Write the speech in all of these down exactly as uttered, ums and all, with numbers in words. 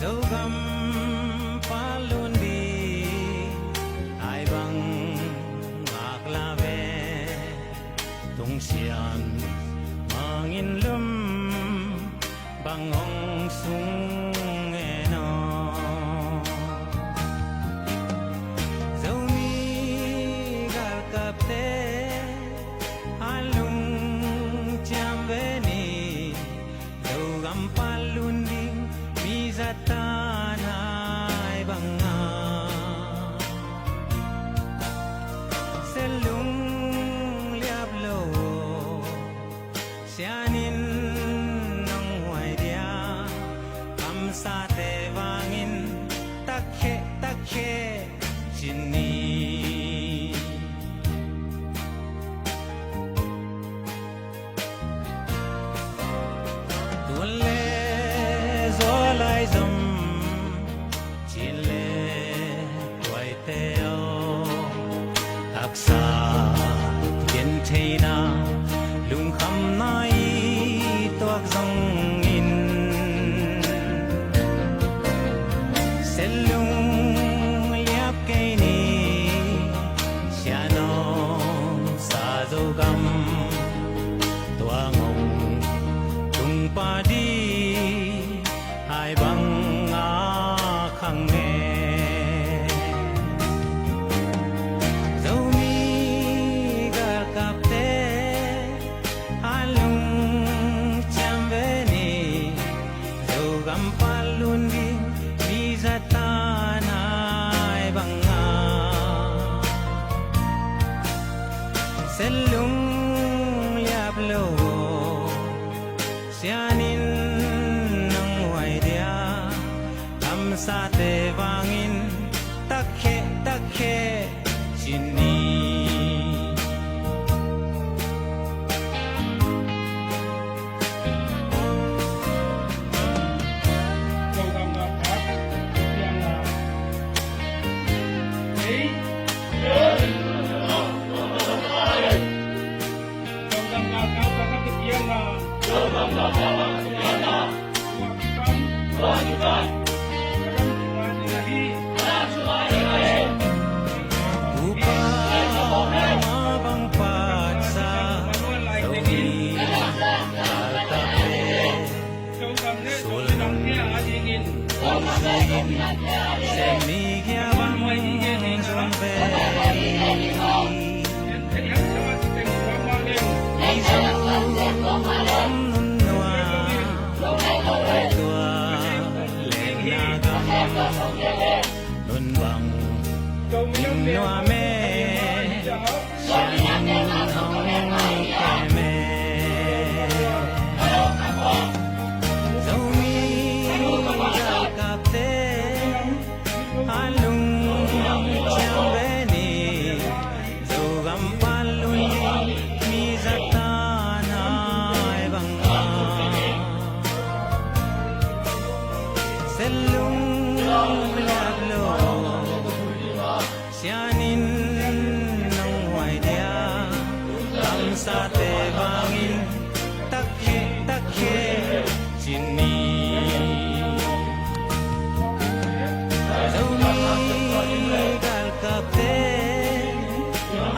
Zogam palun di ai bang ngak la ve, tungsian mangin lum bang ong sung e no. Zomi galkapte a lungciam ve ni, Zogam palun ding mi zatan ai bang a, selung liap lo, sianin nong huai dia, kamsate vangin takhe takhe cin ni. Tuan le zaw lai zom, cin le tuaite aw, taksa gentheina, lungkhamna i tuak zongin, selung liap kei ni, sianom sa Zogam, tua ngong tung padi ai bang a khang e. Zomi galkapte a lungciam ve ni, Zogam palun ding mi zatan ai bang a, selung liap lo, sianin nong huai dia, kamsate vangin takhe takhe cin ni. Upa ma bang patsa lo hi, alta pe sul lam ong zigin, sem mi gia bang zong ve hi. Mizo om nun nuam, tua lengna gam nun bang ning nuam e, sianin hong kem e. Zomi galkapte a lungciam ve ni, Zogam palun ding mi zatan ai bang a, selung liap lo, sianin nong huai dia, kamsate vangin takhe takhe cin ni. Zomi galkapte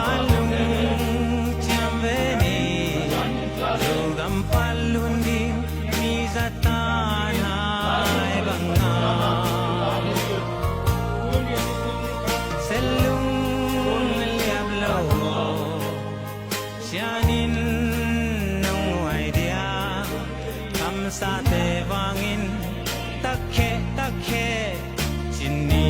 a lungciam ve ni, Zogam palun ding mi zatan ai bang a, selung liap lo, sianin nong huai dia, kamsate vangin takhe takhe cin ni.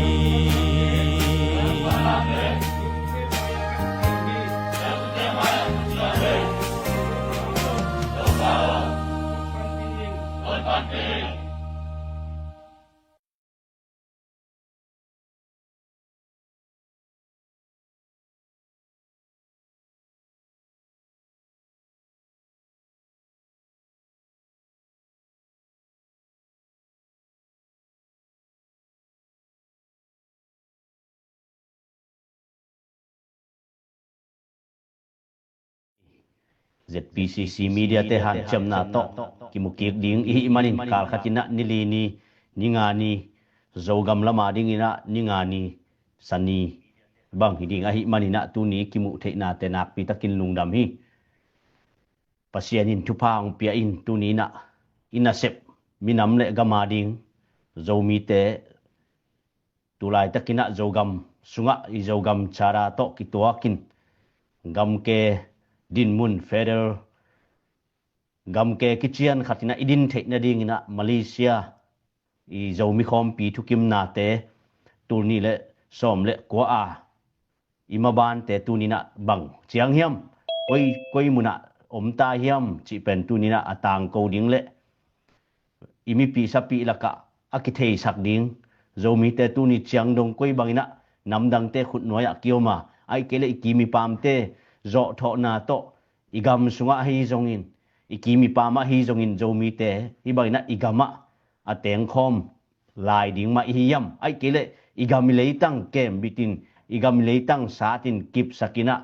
Z P C C Media te hanciamna tawh kimukik ding i hih manin, kal khat in ah nili ni ninga ni, Zogam lama dinginah ninga ni, Sani bang hi ding ahih maninah tuni kimuh theihnate nakpitakin lungdam hi. Pasian in thupha hong pia in tuninah i nasep minam le gama ding Zomite tulaitakinah Zogam sungah i Zogam chara tawh kituakin gamke dinmun federal gamke kician khatinah i din theih nadinginah Malaysia i Zomi khawmpi thukimnate tulni le sawm le kua a i mabante tuninah bang ciang hiam, koi, koi munah om ta hiam cih pen tuninah a tangko ding le i mipih sapih lakah a kitheisak ding Zomite tuni ciang dong koi banginah namdangte khutnuai ah kiom a, ahih kei le i kim i pamte zawhthawhna tawh i gam sungah ahi zongin, i kim i pam ahi zongin Zomite hih banginah i gamah a tengkhawm lai ding mah i hi hiam, ahih kei le i gam i leitang kembitin, i gam i leitang satin kipsakinah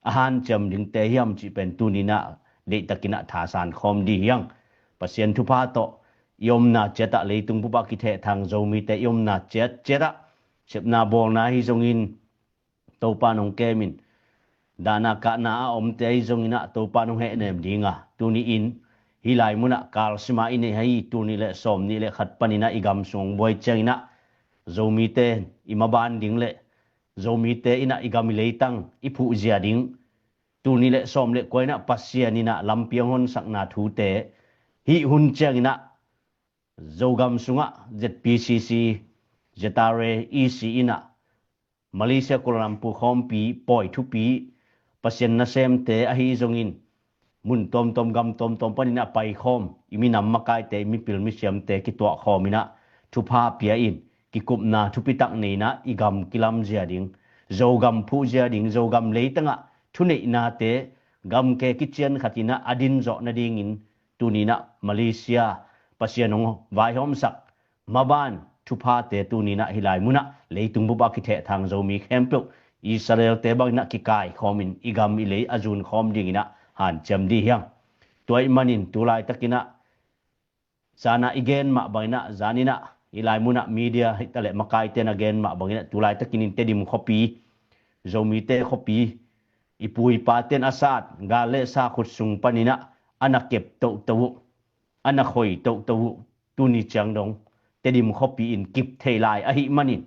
a hanciam dingte hiam cih pen tuninah deihtakinah thasan khawm dih hiang. Pasian thupha tawh i omna ciatah leitung bupah kithehthang Zomite i omna ciat ciatah sepna bawlna hi zongin Topa nong kemin dahna kahna a omte ahi zonginah Topa nong hehnem dinga tuni in hih lai munah kalsima i nei ahi tuni le sawm nih le khat paninah i gam sung buai cianginah Zomite i maban ding le Zomite inah i gam i leitang i phuhzia ding tuni le sawm le kua inah Pasian inah lampiang honsakna thute hih hun cianginah Zogam sungah Z P C C, Z R A, E C inah Malaysia Kuala Lumpur khawmpi pawi thupi Pasian nasemte ahi zongin mun tawmtawm gam tawmtawm paninah paikhawm i minam makaite i mipil misiamte kituahkhawminah thupha pia in kikupna thupitak neinah i gam kilamzia ding Zogam phuhzia ding Zogam leitangah thuneihnate gamke kician khatinah a din zawh nadingin tuninah Malaysia Pasian hong vaihawmsak maban thuphate tuninah hih lai munah leitung bupah kithehthang Zomi khempeuh Israelte banginah kikaikhawmin i gam i lei a zunkhawm dinginah hanciam dih hiang. Tua ih manin tulaitakinah zanah i gen mah banginah zaninah hih lai munah media hitaleh makaite na gen mah banginah tulaitakin in Tedim khuapi Zomite khuapi i pu i paten a sat gal le sa khut sung paninah a na kep tohtoh uh a na khoi tohtoh uh tuni ciang dong Tedim khuapi in kip thei lai ahih manin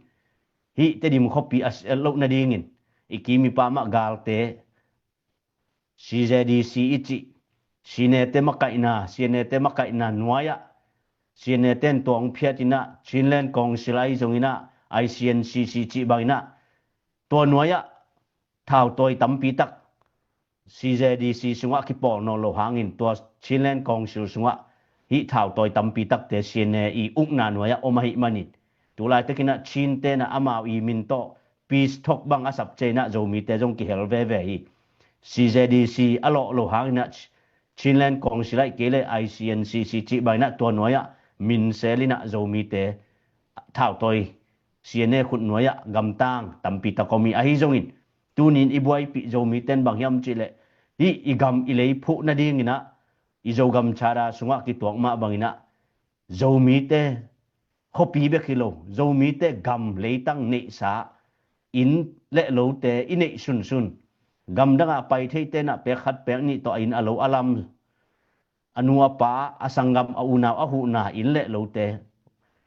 hih Tedim khuapi a siat loh nadingin i kim i pam ah galte C Z D C i cih C N A te makaihna, C N A te makaihna nuai-ah C N A ten tuang phiatinah Chinland Council ahi zonginah I C N C C cih banginah tua nuai-ah thautawi tampi tak C Z D C sungah kipawl nawn lo hangin tua Chinland Council sungah hih thautawi tampi takte C N A i ukna nuai-ah om ahih manin tulaitakinah Chin tenah amau i min tawh peace talk bang a sap cianginah Zomite zong kihel veve hi. C Z D C a lawh lo hanginah Chinland Council ahih kei le I C N C C cih banginah tua nuai-ah minselinah Zomite thautawi C N A khut nuai-ah gamtang tampi tak om hi ahi zongin tunin i buaipih Zomiten bang hiam cihleh hih i gam i lei phuh nadinginah i Zogam chara sungah kituak mah banginah Zomite khuapi bek hi lo Zomite gam leitang neihsa inn le lote i neih sunsun gamdangah pai theite inah pek khat pek nih tawh a inn a lo a lam a nu a pa a sanggam a unau a huhna inn le lote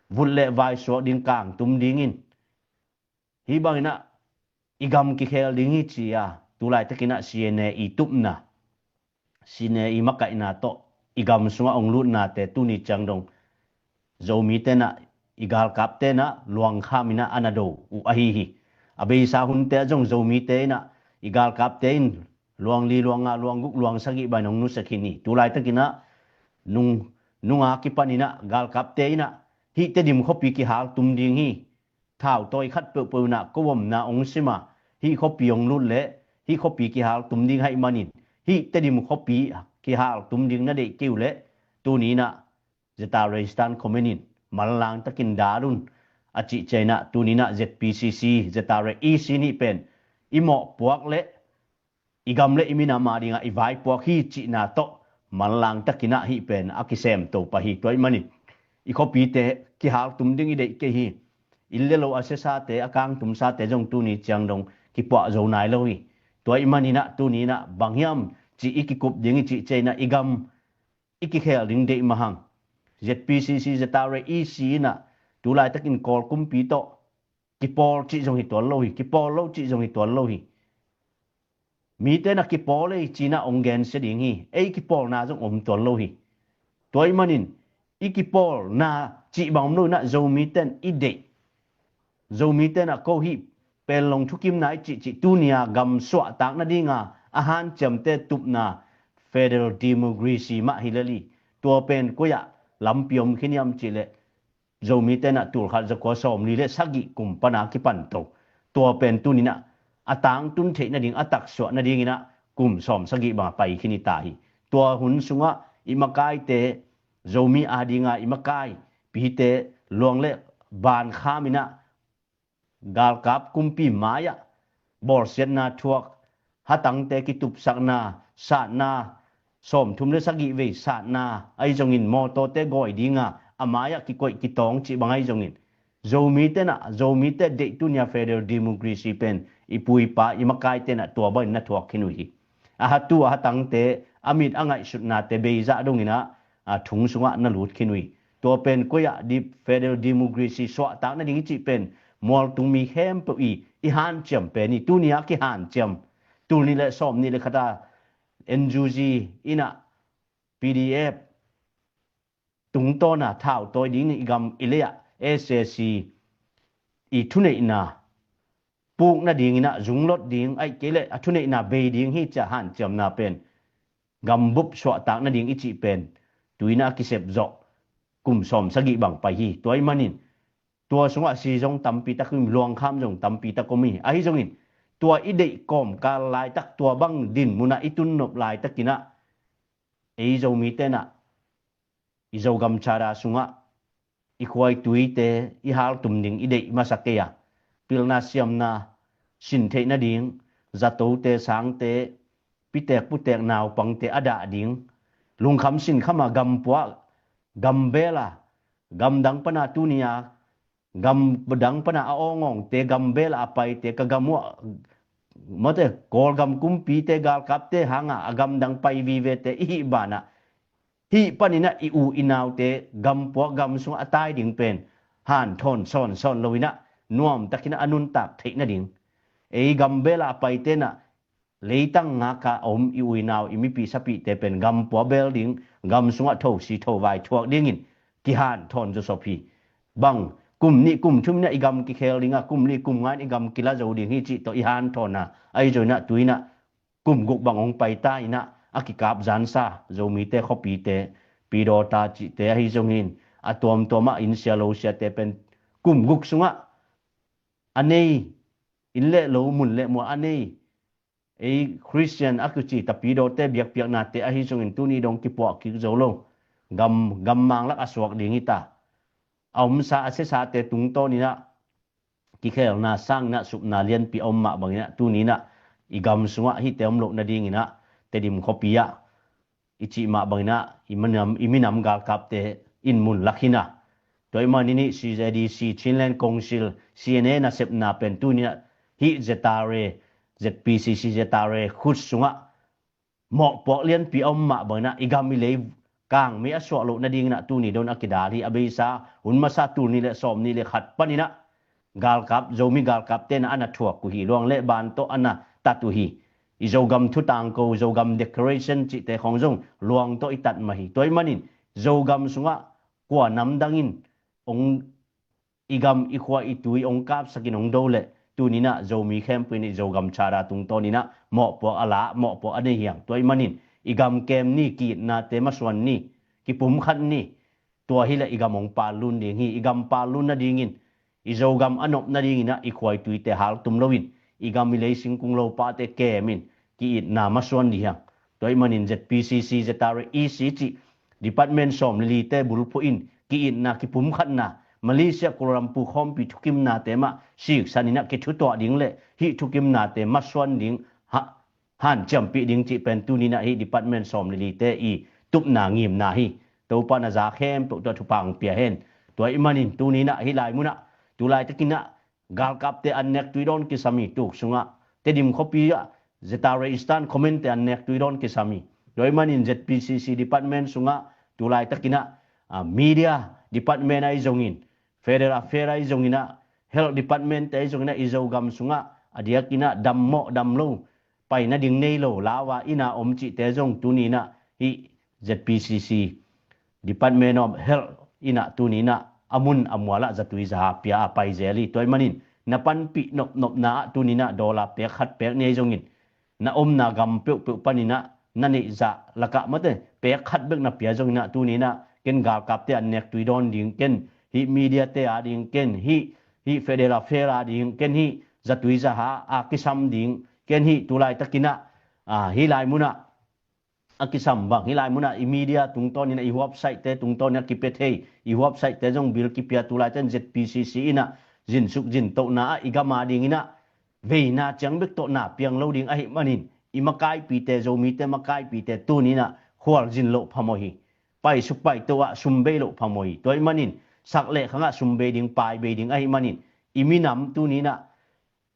vut le vai suak ding kang tum dingin hih banginah i gam kikhel ding hi ci-a tulaitakinah C N A i tupna C N A i makaihna tawh i gam sungah ong lutnate tuni ciang dong Zomi tenah i galkap tenah luangkham inah a na do uh ahi hi. A beisa hunte ah zong Zomite inah i galkapte in luang li luang nga luang guk luang sagih bang in ong nusia khin hi. Tulaitakinah nung nunga kipaninah galkapte inah hih Tedim khuapi kihal tum ding hi. Thautawi khat peuhpeuh inah ko omna ong sima hih khuapi ong lut leh hih khuapi kihal tum ding haih manin hih Tedim khuapi kihal tum ding na deih kei uh leh tuni inah Z R A stand comment in manlang takin dal un a cih ciang inah tuni inah Z P C C Z R A E C nih pen i mawhpuak leh i gam le i minam a dingah i vaipuak hi cihna tawh manlang takinah hih pen a kisem to pah hi. Tua ih manin i khuapite kihal tum ding i deih kei hi. Inn le lo a siasate, a kangtumsate zong tuni ciang dong kipuah zo nai lo hi. Tua ahih manin ah tuni in ah bang hiam cih i kikup ding i cih ciang in ah i gam i kikhel ding deih mah hang. ZPCC, ZRA, EC in ah tu laitakin Kawl kumpi tawh kipawl cih zong hi tuan lo hi, kipawl lo cih zong hi tuan lo hi. Mite in ah kipawl ei ci-in ah hong gensia ding hi. Ei kipawlna zong om tuan lo hi. Tua ahih manin i kipawlna cih bang om lo in ah Zomite in i deih, Zomite in ah ko hih Panglong thukimna i cihcih tuni-a gam suahtak nadinga a hanciamte tupna federal democracy mah hi lel hi. Tua pen koi-ah lampi om khin hiam cih leh Zomite in ah tulkhat zakua sawmli le sagih kum pan a kipan to. Tua pen tuni in ah a tangtun theih nading, a taksuah nadingin ah kum sawmsagih bang a pai khin hi ta hi. Tua hun sungah i makaite, Zomi adinga i makaipite luang le ban kham in ah galkap kumpi mai-ah bawlsiatna thuak, hatangte kitupsakna, satna, sawmthum le sagih vei satna ahi zongin, mawtawte gawi dinga a mai-ah kikoih kitawng cih bang ahi zongin, Zomite in ah, Zomite deih tuni-a federal democracy pen i pu i pa, i makaite in ah tua bangin na thuak khin uh hi. A hatu a hatangte, a mit a ngaihsutnate beizah dongin ah, a thong sungah na lut khin uh hi. Tua pen koi-ah di federal democracy suahtak nading i cih pen mualtung mi khempeuh i, i hanciam pen hi. Tuni-a kihanciam, tul nih le sawmnih le khat a NUG in ah PDF tungtawna thautawi ding i gam i lei-ah SAC i thuneihna puk nadingin ah zunglot ding, ahih kei leh a thuneihna bei ding hi ci-a hanciamna pen, gambup suahtak nading i cih pen, tuni in ah a kisep zawh kum sawmsagih bang pai hi. Tua ahih manin tua sungah si zong tampi tak om, luangkham zong tampi tak om hi. Ahi zongin tua i deih kawmkal laitak, tua bang dinmun ah i tun nop laitakin ah ei Zomite in ah i Zogam Charter sungah i khua i tuite i haltum ding i deih masa kei a, pilna siamna sin theih nading, zatote, sangte, pitek putek naupangte a dah ding, lungkham sinkham a gampuak, gambel a, gamdang pan a tuni-a gamdang pan a a awngawngte, gambel a a paite, ka gam uh ah mawte, Kawlgam kumpite, galkapte hanga a gamdang pai vivete i hih banah, hih panin ah i u i naute gampuak gam sungah a tai ding pen hanthawn sawnsawn lo in ah nuamtakin ah a nuntak theih nading, ei gambel a a paite in ah leitang ngaka a om i u i nau, i mipi sapite pen gampuak bel ding, gam sungah thosi thovai thuak dingin kihanthawn zawsop hi. Bang, kum nih kum thum in ah i gam kikhel ding a, kum li kum nga in i gam kila zo ding hi cih tawh i hanthawn a, ahi zongin ah tuni in ah kum guk bang hong pai ta in ah a kikap zansa Zomite khuapite, Pidawta cihte ahi zongin, a tuamtuam ah inn sia lo siate pen kum guk sungah a nei, inn le lo, mun le mual a nei, ei Khristian a kici Tapidawte biakpiaknate ahi zongin tuni dong kipuah kik zo lo, gam, gammang lak a suak ding hi ta. A omsa a siasate tungtawn in ah kikhelna sangin ah supna lianpi a om mah bangin ah tuni in ah i gam sungah hihte om loh nadingin ah Tedim khuapi ah i cih mah bangin ah i minam, i minam galkapte in mun lak hi na. Tua ahih manin hih CZDC, Chinland Council, CNA nasepna pen tuni in ah hih ZRA, ZPCC, ZRA khut sungah mawhpuak lianpi a om mah bangin ah i gam i lei kangmei a suah loh nadingin ah tuni dong a kidal hi. A beisa hun masa tul nih le sawmnih le khat panin ah galkap, Zomi galkapte in ah a na thuak uh hi, luang le ban tawh a na tat uh hi. I Zogam thutangko, Zogam Declaration cihte khawng zong luang tawh i tat mah hi. Tua ahih manin Zogam sungah kua namdang in hong, i gam i khua i tui hong kapsakin hong do leh tuni in ah Zomi khempeuh in i Zogam Charter tungtawn in ah mawhpuak a la, mawhpuak a nei hi hang. Tua ahih manin i gam kem ni, ki-itnate masuan ni, kipumkhat ni. Tua hileh i gam hong pallun ding hi. I gam pallun nadingin, i Zogam a nop nadingin ah i khua i tuite haltum loin, i gam i lei singkung lopate kemin ki-itna masuan dih hi hang. Tua ahih manin ZPCC, ZRA, EC cih department sawm le lite bulphuh in ki-itna, kipumkhatna, Malaysia Kuala Lumpur khawmpi thukimnate mah siksan in ah kithutuah ding le hih thukimnate masuan ding, ha, hanciampih ding cih pen tuni in ah hih department sawm le lite i tupna ngimna hi. Topa na za khempeuh tua thupha hong pia hen. Tua ahih manin tuni-in ah hih lai munah tu laitakin ah galkapte an nek tui dawn kisam hi. Tuk sungah Tedim khuapi ah ZRA Eastern Command-te an nek tui dawn kisam hi. Tua ahih manin ZPCC department sungah tu laitakin ah, ah, media department ahi zongin, Federal Affair ahi zongin ah, Health Department-te ahi zongin ah, i Zogam sungah a diakin ah dam mawh dam lo, pai nading nei lo, lau a inn a om cihte zong tuni-in ah hih ZPCC, Department of Health in ah tuni-in ah a mun a mual ah zatui za pia a pai zel hi. Tua ahih manin na panpih nopnopna ah tuni-in ah dollar pek khat pek nih ahi zongin, na omna gam peuhpeuh panin ah na neih zah lakah mate pek khat bek na pia zongin ah tuni-in ah ken galkapte an nek tui dawn ding, ken hih media-te a ding, ken hih, hih Federal Affair a ding, ken hih zatui zaha a kisam ding, ken hih tu laitakin ah, ah, hih lai munah a kisam bang, hih lai munah i media tungtawnin ah, i website-te tungtawnin ah kipia thei, i website-te zong bil kipia, tu laitakin ZPCC in ah zinsuk zintohna ah i gam a dingin ah veina ciang bek tawh na piang lo ding ahih manin, i makaipite, Zomite makaipite tuni-in ah khualzin loh phamawh hi. Paisuk paito ah sum bei loh phamawh hi. Tua ahih manin sak le khang ah sum bei ding, pai bei ding ahih manin, i minam tuni-in ah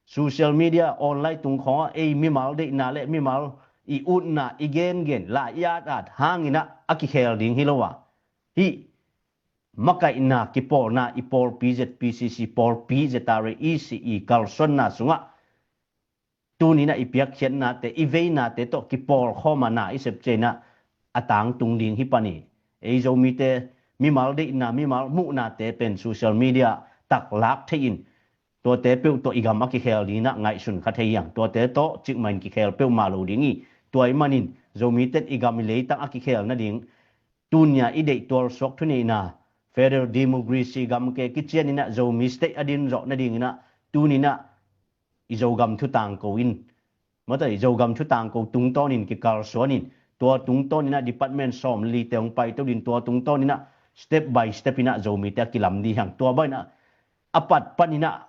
social media online tung khawngah ei mimal deihna le mimal i utna, i gengen, la i at at hangin ah a kikhel ding hi lo a, hih makaihna, kipawlna, i pawlpi ZPCC, pawlpi ZRA EC i kalsuanna sungah tuni-in ah i piakkhiatnate, i veinate tawh kipawlkhawm a na i sep ciangin ah a tangtung ding hi pan hi. Ei Zomite mimal deihna, mimal muhnate pen social media taklak thei-in tuate peuh tawh i gam a kikhel dingin ah ngaihsun kha thei hi hang. Tuate tawh cikmah in kikhel peuhmah lo ding hi. Tua ahih manin Zomite in i gam i leitang a kikhel nading, tuni-a i deih tualsuak thuneihna, federal democracy gamke kicianin ah Zomi state a din zawh nadingin ah tuni-in ah i Zogam thu tangko in, mawtaw, i Zogam thu tangko tungtawnin kikalsuanin, tua tungtawnin ah department sawm le lite hong paito ding, tua tungtawnin ah step by step in ah Zomite a kilam ding hi hang. Tua bangin ah a pat panin ah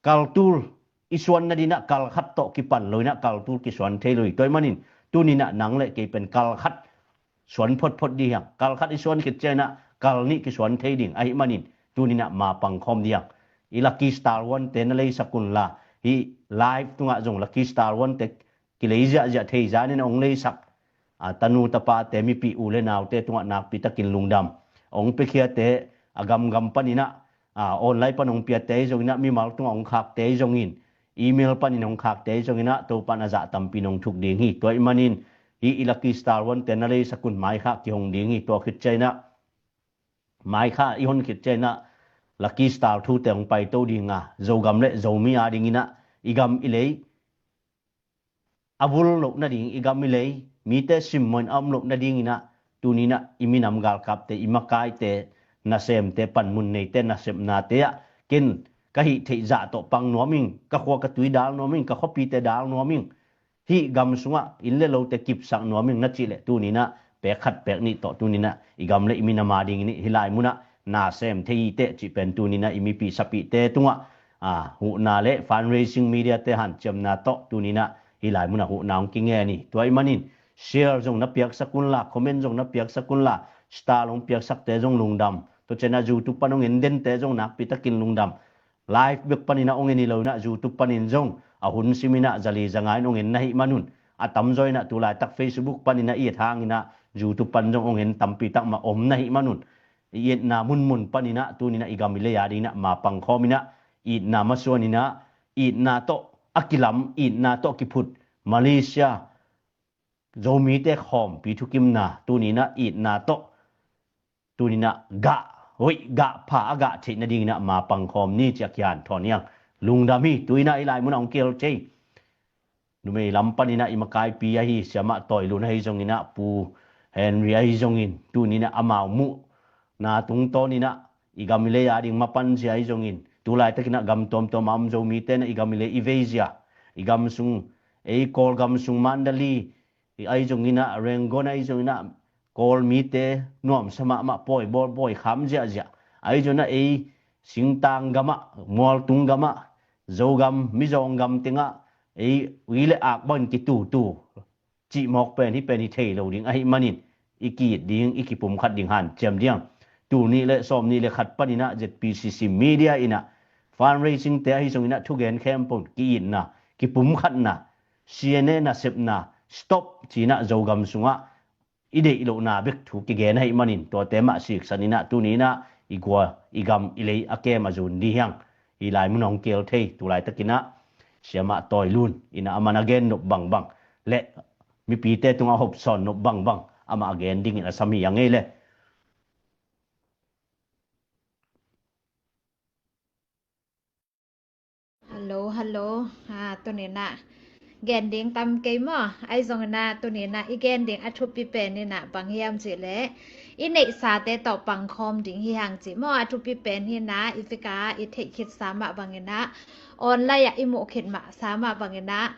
kaltul i suan nadingin ah kal khat tawh kipan lo-in ah kaltul kisuan thei lo hi. Tua ahih manin tuni-in ah nang le kei pen kal khat suan photphot ding hi hang. Kal khat i suan khit ciangin ah kal nih kisuan thei ding ahih manin tuni-in ah ma pangkhawm ding hi hang. I Lucky Star One-te na leisak unla, hih live tungah zong Lucky Star One-te kilei ziahziah thei zanin ah hong leisak, a, tanu tapate, mipih u le naute tungah nakpitakin lungdam. Hong piakhiate, a gamgam panin ah, a, online pan hong piate ahi zongin ah, mimal tungah hong khakte ahi zongin, email panin hong khakte ahi zongin ah, Topa in a zah tampi in hong thuk ding hi. Tua ahih manin hih i Lucky Star One-te na leisak un, mai khah kihong ding hi. Tua khit ciangin ah, mai khah i hon khit ciangin ah Lucky Star thute hong paito ding a, Zogam le Zomi a dingin ah i gam i lei a vul loh nading, i gam i lei mite simmawhin a om loh nadingin ah tuni-in ah i minam galkapte, i makaite, nasemte, panmun neite, nasepnate ah ken ka hih theih zah tawh pang nuam ing, ka khua ka tui dal nuam ing, ka khuapite dal nuam ing, hih gam sungah inn le lote kipsak nuam ing na cih leh tuni-in ah pek khat pek nih tawh tuni-in ah i gam le i minam a dingin hih lai munah na sem thei hi teh cih pen tuni-in ah i mipih sapihte tungah, a, huhna le fundraising media-te hanciamna tawh tuni-in ah hih lai munah huhna hong kingen hi. Tua ahih manin share zong na piaksak unla, comment zong na piaksak unla, star hong piaksakte zong lungdam. Tua ciangin ah YouTube pan hong en dente zong nakpitakin lungdam. Live bek panin ah hong en hi lo-in ah YouTube panin zong a hun simin ah zali zanga in hong en na hih manun, a tamzaw in ah tu laitak Facebook panin ah i et hangin ah YouTube pan zong hong en tampi tak mah om na hih manun, i etna munmun panin ah tuni-in ah i gam i lei a dingin ah ma pangkhawm in ah, itna masuan in ah, itna tawh a kilam, itna tawh a kiphut Malaysia Zomite khawmpi thukimna tuni-in ah itna tawh tuni-in ah gah hoih gah pha a gah theih nadingin ah ma pangkhawm ni ci-a kihanthawn hi hang. Lungdam hi. Tu-in ah hih lai munah hong kihel thei numei lam panin ah i makaipi ahi Siamah Tawi Lun ahi zongin ah, Pu Henry ahi zongin tuni-in ah amau muhna tungtawnin ah i gam i lei a ding mapanzia ahi zongin, tu laitakin ah gam tuamtuam a om Zomite in ah i gam i lei i veizia, i gam sung, ei Kawlgam sung Mandalay ahi zongin ah, Rangoon ahi zongin ah, Kawl mite nuamsa mahmah, pawi bawl pawi kham ziahziah ahi zongin ah, ei singtang gamah, mualtung gamah, Zogam Mizawng gam tengah ei ui le ak bangin kitutu cih mawk pen hih pen hi thei lo ding ahih manin, i ki-it ding, i kipumkhat ding hanciam ding. Tul nih le sawm nih le khat panin ah Z P C C media in ah fundraising te ahi zongin ah thugen khempeuh ki-itna, kipumkhatna, C N A nasepna stop ci-in ah Zogam sungah i deih lohna bek thu kigen ahih manin tuate mah siksan in ah tuni in ah i gua i gam i lei a kem a zun ding hi hang. Hih lai mun hong keel thei tu laitakin ah Siamah Tawi Lun in ah aman a gen nop bangbang le mipite tungah hopsawn nop bangbang amah a gen dingin a sam hi a ngei le. Hallo, hallo. Ah, tuni in ah gen ding tam kei maw? Ahi zongin ah tuni in ah i gen ding a thupi pen in ah bang hiam cih leh i neihsate tawh pangkhawm ding hi hang cih maw? A thupi pen hi in ah i vek a i theih khitsa mah bangin ah online ah i muh khit masa mah bangin ah,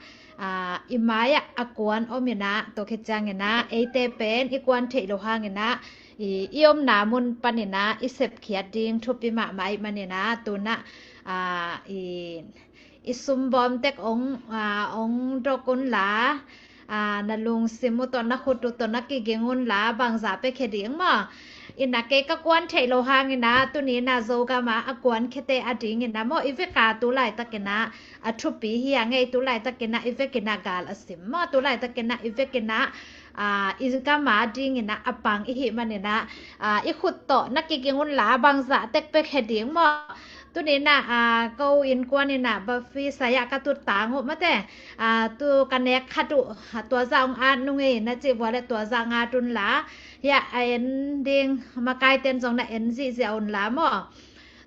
ah, i mai-ah a kuan om in ah tua khit ciangin ah eite pen i kuan theih loh hangin ah i, i omna mun panin ah i sepkhiat ding thupi mahmah ahih manin ah tu in ah, ah, i, i sumbawm tek ong, ah, ong dok un la, ah, na lungsim uh tawh na khut uh tawh na kiging un la bangzah pia khe ding maw? In ah kei ka kuan theih loh hangin ah tuni in ah Zogam ah a kuan khiate a dingin ah maw i vek a tu laitakin ah a thupi hi a ngei tu laitakin ah i vekin ah gal a sim maw? Tu laitakin ah i vekin ah, ah, i gam a dingin ah a pang i hih manin ah, ah, i khut tawh na kiging un la bangzah tek pia khe ding maw? Tuni in ah, ah, ko innkuan in ah bafi saya ka tut tang uh mate, ah, tu ka nek khat uh, ah, tua zah ong at nung ei na cih vua le tua zah ngat un la, hiah a en ding makaiten zong na en zihziah un la maw?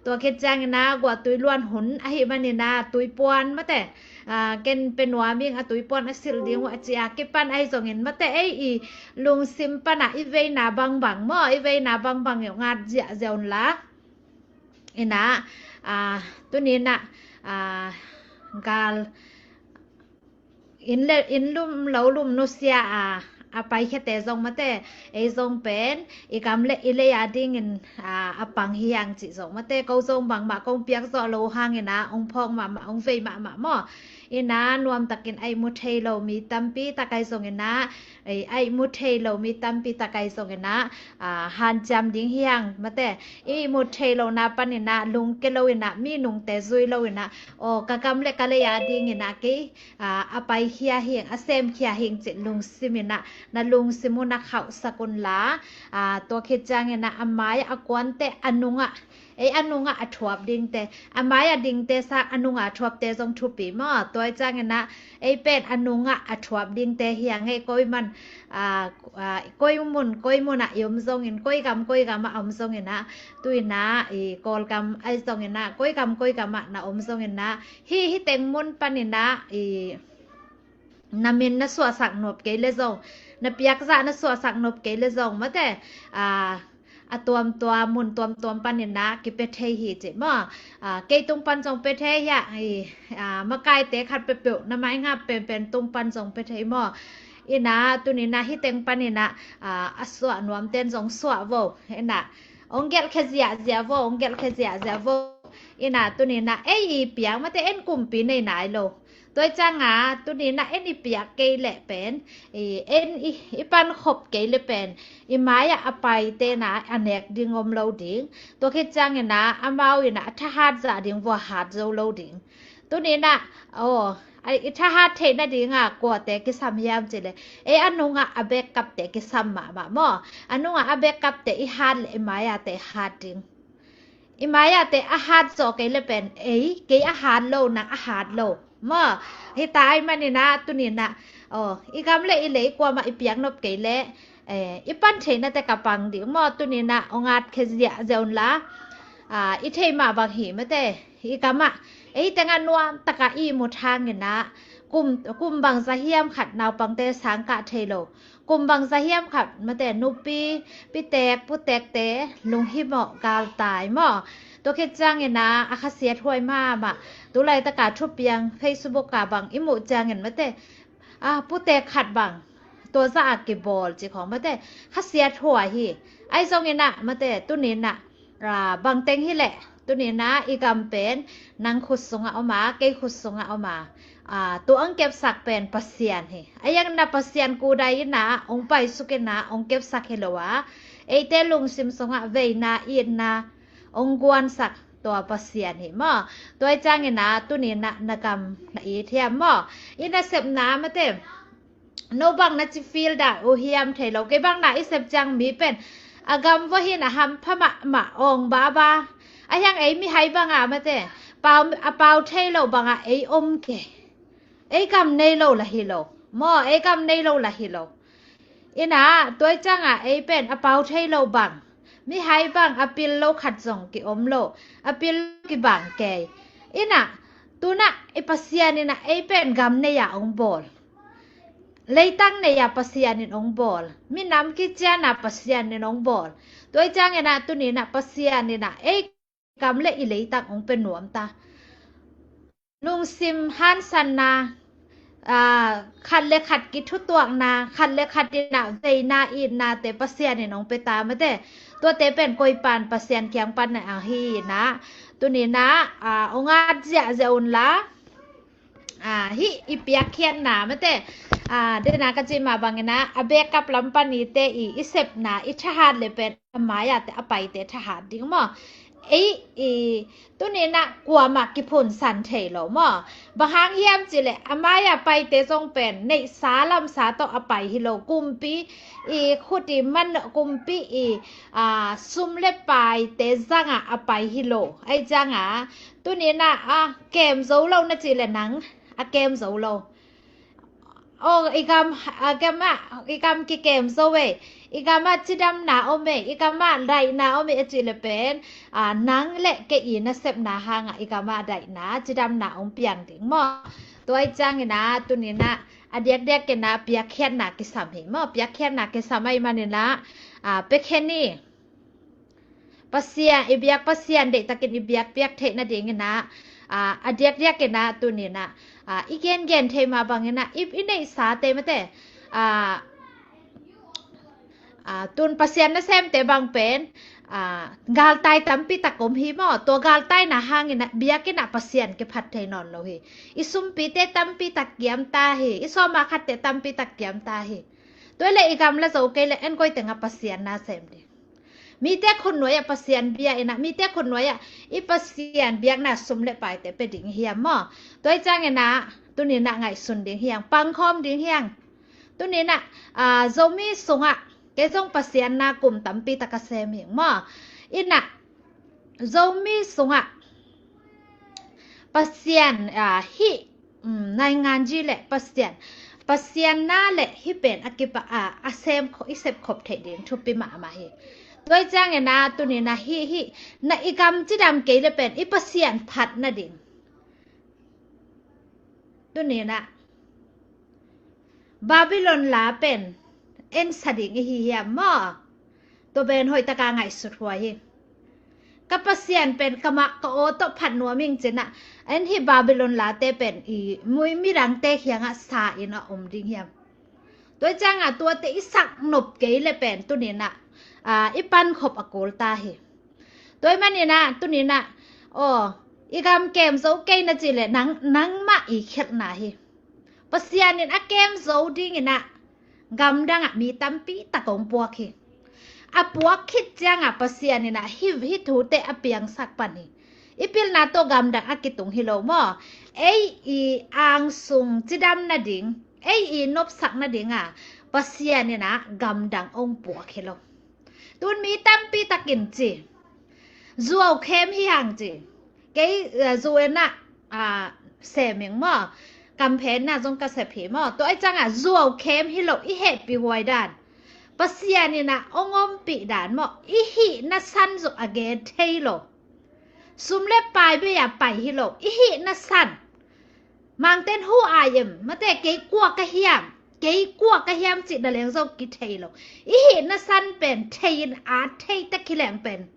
Tua khit ciangin ah guah tui luan hun ahih manin ah tui puan mate, ah, ken pe nuam ing a tui puan a silh ding uh a ci a kipan ahi zongin mate ei i lungsim pan ah i veina bangbang maw? I veina bangbang i ngat ziahziah un la. In ah, ah, tuni in ah, ah, gal inn le inn lum lo lum nusia a, a paikhiate zong mate, ei zong pen i gam le i lei a dingin, a, a pang hi hang cih zong mate, ko zong bangmah kong piak zawh loh hangin ah ong phawk mahmah, ong vei mahmah maw? In ah nuamtakin a ihmu thei lo mi tampi tak ahi zongin ah, ei, a ihmu thei lo mi tampi tak ahi zongin ah, a, hanciam ding hi hang mate, i ihmu thei lohna panin ah lungke lo in ah, mi nungte zui lo in ah, aw, ka gam le ka lei a dingin ah kei, a, a paikhia hing, a semkhia hing cih lungsim in ah na lungsim uh na khauhsak un la, a, tua khit ciangin ah a mai a kuante a nungah, ei, a nungah a thuap dingte, a mai a dingte sang a nungah a thuapte zong thupi maw? Tua ciangin ah ei pen a nungah a thuap dingte hi a ngei koi man, a, a, koi mun koi mun ah i om zongin, koi gam koi gam ah om zongin ah, tu in ah i Kawlgam ahi zongin ah koi gam koi gam ah na om zongin ah, hih, hih teng mun panin ah i na min na suahsak nop kei le zong, na piakzah na suahsak nop kei le zong mate, a, a tuamtuam, mun tuamtuam panin ah kipia thei hi cih maw? A, kei tung pan zong pia thei hiah, i, a, makaite khat peuhpeuh na maingap penpen tung pan zong pia thei maw? In ah tuni in ah hih teng panin ah, a, a suah nuamten zong suah vo. In ah ong gelhkhia ziahziah vo, ong gelhkhia ziahziah vo. In ah tuni in ah ei i piak mate, en kumpi nei nai lo. Tua ciangin ah tuni in ah en i piak kei leh pen, i, en i, i pankhop kei leh pen, i mai-ah a paite in ah a nek ding om lo ding. Tua khit ciangin ah amau in ah a thahat zah ding vua hat zo lo ding. Tuni in ah, aw, a, i thahat theih nading ah kuate kisam hiam cih leh, ei, a nungah a bekkapte kisam mahmah maw? A nungah a bekkapte i hat leh i mai-ahte hat ding. I mai-ahte a hat zawh kei leh pen, ei, kei a hat lo, nang a hat lo maw? Hita ahih manin ah tuni in ah, aw, i gam le i lei kuamah i piak nop kei leh, eh, i pan theih nate ka pang ding maw? Tuni in ah ong at khia ziahziah un la, a, i theih mah bang hi mate, i gam ah ei teng ah nuam tak a i ihmut hangin ah kum, kum bangzah hiam khat naupangte sang kah thei lo. Kum bangzah hiam khat mate, nupi, pitek, putekte lunghimawh galtai maw? Tua khit ciangin ah a khasiat huai mahmah. Tu laitak a thupiang Facebook ah bang i muh ciangin mate, a, putek khat bang tua zah a kibawl cih khawng mate, khasiat huai hi. Ahi zongin ah mate, tuni in ah, a, bangteng hi leh Tuni-in ah i gam pen nang khut sungah om a, kei khut sungah om a, aa, tua hong kepsak pen Pasian hi. A hiangin ah Pasian kudai in ah hong paisuk in ah hong kepsak hi lo a, eite lungsim sungah veina itna hong guansak tua Pasian hi maw. Tua hi ciangin ah tuni-in ah na gam na it hiam maw. I nasepna mate, no bang na ci feel dah uh hiam thei lo. Kei bang na i sep ciang mi pen a gam vua hi in a hampha mahmah, awng baba. A hiang ei mihai bang a mate, pau, a pau thei lo bang a ei om kei. Ei gam nei lo lah hi lo maw, ei gam nei lo lah hi lo. In ah tua hi ciang ah ei pen a pau thei lo bang, mihai bang a pil lo khat zong ki om lo, a pil lo kibang kei. In ah tu-in ah i Pasian in ah ei pen gam nei a hong bawl. Leitang nei a Pasian in hong bawl. Minam kician a Pasian in hong bawl. Tua hi ciangin ah tuni-in ah Pasian in ah ei gam le i leitang hong pia nuam ta. Lungsim hansanna, aa, khat le khat kithutuakna, khat le khat in ah veina itnate Pasian in hong pia ta mate. Tuate pen koi pan Pasian kiang pan na ahi in ah tuni-in ah, aa, hong at ziahziah un la. Aa, hih i piakkhiatna mate, aa, dena ka cih mah bangin ah a backup lam pan ite i, i sepna, i thahat le pen a mai-ah te a paite thahat ding maw. Ei i tuni-in ah kuamah kiphunsan thei lo maw. Bang hang hiam cih leh a mai-ah paite zong pen neihsa lamsa tawh a pai hi lo, kumpi i khut i man, kumpi i, aa, sum le paite zangah a pai hi lo. Ahi ciangah tuni-in ah a kem zo lo na cih leh nang a kem zo lo. Aw, i gam, a gam ah, i gam kikem zo e, i gam ah cidamna om e, i gam ah daihna om e a cih leh pen, aa, nang le kei i nasepna hangah i gam ah daihna, cidamna hong piang ding maw. Tua hi ciangin ah tuni-in ah a diakdiakin ah piakkhiatna kisam hi maw, piakkhiatna kisam ahih manin ah, aa, pia khin ni. Pasian, i biak Pasian deihtakin i biak piak theih nadingin ah, aa, a diakdiakin ah tuni-in ah, aa, i gengen thei mah bangin ah i, i neihsate mate, aa, aa, tun Pasian nasemte bang pen, aa, galtai tampi tak om hi maw. Tua galtaina hangin ah biakinn ah Pasian kiphat thei nawn lo hi. I sumpite tampi tak kiam ta hi. I sawma khatte tampi tak kiam ta hi. Tua leh i gamla zo kei leh en koi tengah Pasian na sem ding. Mite khutnuai ah Pasian bia in ah, mite khutnuai ah i Pasian biakna sum le paite pia ding hiam maw? Tua hi ciangin ah tuni-in ah ngaihsun ding hiang, pangkhawm ding hiang. Tuni-in ah, aa, Zomi sungah kei zong Pasian na kum tampi tak a sem hi maw. In ah Zomi sungah Pasian, aa, hih, um, nainganji le Pasian, Pasian na le hih pen a kipa, aa, a sem kho-, i sepkhop theih ding thupi mahmah hi. Tua hi ciangin ah tuni-in ah hih, hih na i gam cidam kei le pen i Pasian phat nading. Tuni-in ah Babylon la pen en sa ding i hi hiam maw? Tua pen hoih taka ngaihsut huai hi. Ka Pasian pen ka mah ka aw tawh phat nuam ing ci-in ah, en hih Babylon late pen i mui midangte kiangah sa in a om ding hiam? Tua hi ciangah tuate i sak nop kei le pen tuni-in ah, aa, i pankhop a kul ta hi. Tua ahih manin ah tuni-in ah, aw, i gam kem zo kei na cih leh nang, nangmah i khialhna hi. Pasian in a kem zo dingin ah gamdang ah mi tampi tak hong puak hi. A puak khit ciangah Pasian in ah hih, hih thute a piangsak pan hi. I pilna tawh gamdang a kitung hi lo maw? Ei i angsung cidam nading, ei i nopsak nading ah Pasian in ah gamdang hong puak hi lo. Tun mi tampi takin ci, zuau khem hi hang ci. Kei, eh, zu en ah, ah, sem ing maw? Kamphenna zong ka sep hi maw? Tua ahih ciangah zuau khem hi lo, i hehpih huai dan, Pasian in ah hong ompih dan maw? I hihna san zong a gen thei lo. Sum le pai bei a pai hi lo, i hihna san. Mangten, who I am, mate, kei kua ka hiam, kei kua ka hiam cih na leng zong kithei lo. I hihna san pen thei in, a thei tak hi leng pen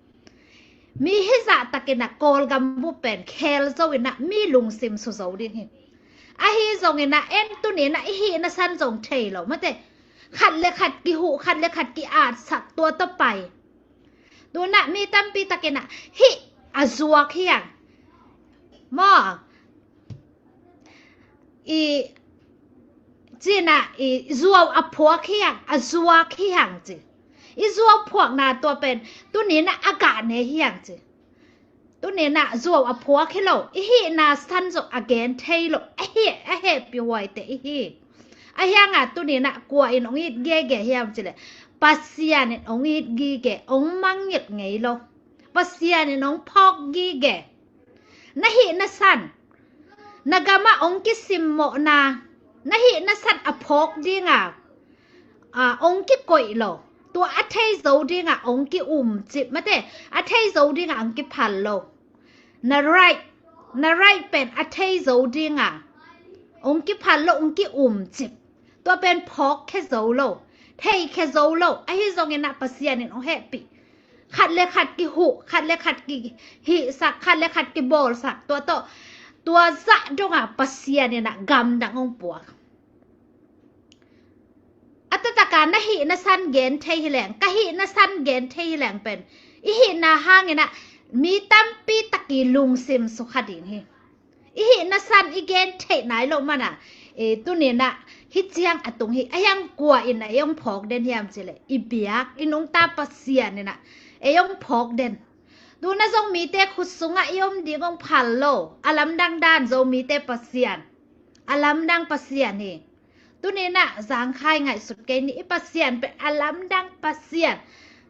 mi hizah takin ah Kawlgam bup pen khel zo in ah mi lungsim su zo ding hi. Ahi zongin ah en tuni-in ah i hihna san zong thei lo, mate, khat le khat kihuh, khat le khat ki-atsak, tua tawh pai. Tun ah mi tampi takin ah hih a zuak hi hang. Maw, i, cina i zuau a phuak hi hang, a zuak hi hang ci. I zuau phuakna tua pen tuninah a gah ne hi hang ci. Tuninah zuau a phuak hi lo, i hihna san zong a gen thei lo, a heh, a hehpih huaite i hi. A hianga tuninah kua in hong it gige hiam cileh, Pasian in hong it gige, hong mangngilh ngei lo. Pasian in hong phawk gige. Na hihna san, na gamah hong kisimmawhna, na hihna san a phawk dinga, a, hong kikoih lo. Tua a thei zo dinga hong kiumcip, mate, a thei zo dinga hong kiphal lo. Na right, na right pen a thei zo dinga hong kiphal lo, hong kiumcip. Tua pen phawk khia zo lo, thei khia zo lo. Ahi zonginah Pasian in hong hehpih. Khat le khat kihuh, khat le khat kihihsak, khat le khat kibawlsak. Tua tawh, tua zah dongah Pasian inah gamdang hong puak. A taktakah na hihna san gen thei hi leng, ka hihna san gen thei hi leng pen, i hihna hanginah mi tampi tak i lungsim sukha ding hi. I hihna san i gen theih nai loh mana, e, tuninah hih ciang a tung hi. A hiang kua inah ei hong phawk den hiam cileh, i biak, i nungta Pasian inah ei hong phawk den. Tuna Zomite khut sungah i om ding hong phal lo. A lamdang dan Zomite Pasian, a lamdang Pasian hi. Tuninah zangkhai ngaihsut kei ni, i Pasian pen a lamdang Pasian.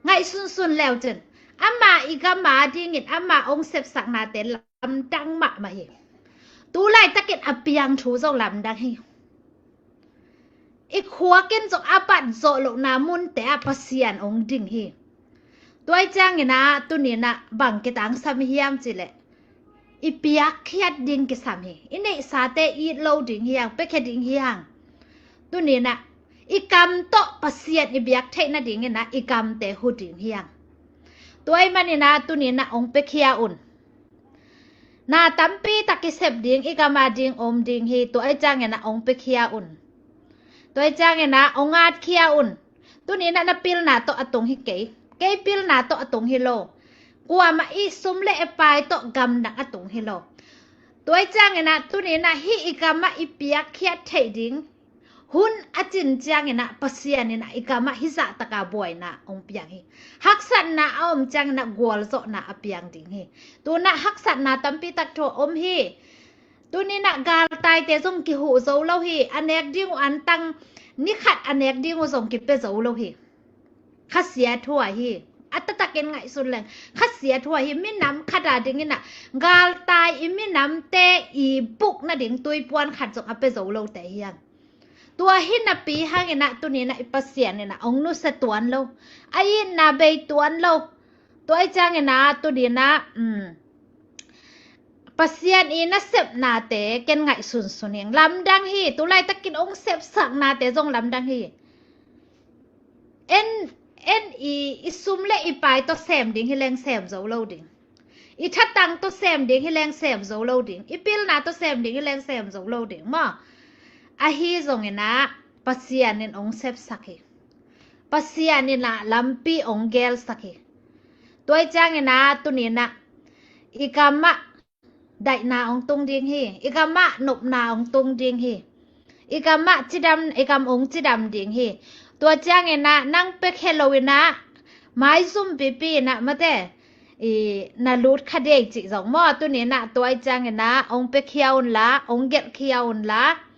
Ngaihsunsun leucin, ama i gam a dingin ama hong sepsaknate lamdang mahmah hi. Tulaitakin a piang thu zong lamdang hi. I khuakin zong a bat zawh lohna munte ah Pasian hong ding hi. Tua i cianginah tuninah bang kitangsam hiam cileh, i piakkhiat ding kisam hi. I neihsate it lo ding hiang, piakhia ding hiang. Tuninah i kam tawh Pasian i biak theih nadinginah i kamte hu ding hiang. Tua i maninah tuninah hong piakhia un. Na tampi tak i sep ding, i gam a ding om ding hi. Tua i cianginah hong piakhia un. Tua i cianginah hong atkhia un. Tuninah na pilna tawh a tung hi kei. Kei pilna tawh a tung hi lo. Kuamah i sum le i pai tawh gamdang a tung hi lo. Tua i cianginah tuninah hih i gamah i piakkhiat theih ding hun a cin cianginah Pasian inah i gamah hih zahtaka buaina hong piang hi. Haksatna a om cianginah gualzawhna a piang ding hi. Tunah haksatna tampi tak thu a om hi. Tuninah galtaite zong kihuh zo lo hi. A nek ding uh antang, ni khat a nek ding uh zong kipia zo lo hi. Khasia thu ahi. A taktakin ngaihsun leng, khasia thu ahi. Minam khat a dinginah galtai i minamte i buk nading tuipuan khat zong a pia zo lote hiang. Tua hi napi hanginah tuninah i Pasian inah hong nusia tuan lo. A itna bei tuan lo. Tua i cianginah tuninah, um, Pasian i nasepnate ken ngaihsunsun ing. Lamdang hi. Tulaitakin hong sepsaknate zong lamdang hi. En, en i, i sum le i pai tawh sem ding hi leng sem zo lo ding. I thatang tawh sem ding hi leng sem zo lo ding. I pilna tawh sem ding hi leng sem zo lo ding maw. Ahi zonginah Pasian in hong sepsak hi. Pasian inah lampi hong gelsak hi. Tua i cianginah tuninah i gamah daihna hong tung ding hi. I gamah nopna hong tung ding hi. I gamah cidam, i gam hong cidam ding hi. Tua cianginah nang piakhia loinah maizum pipi inah mate, i, na lut kha dei cih zong maw. Tuninah tua i cianginah hong piakhia unla, hong gelhkhia unla.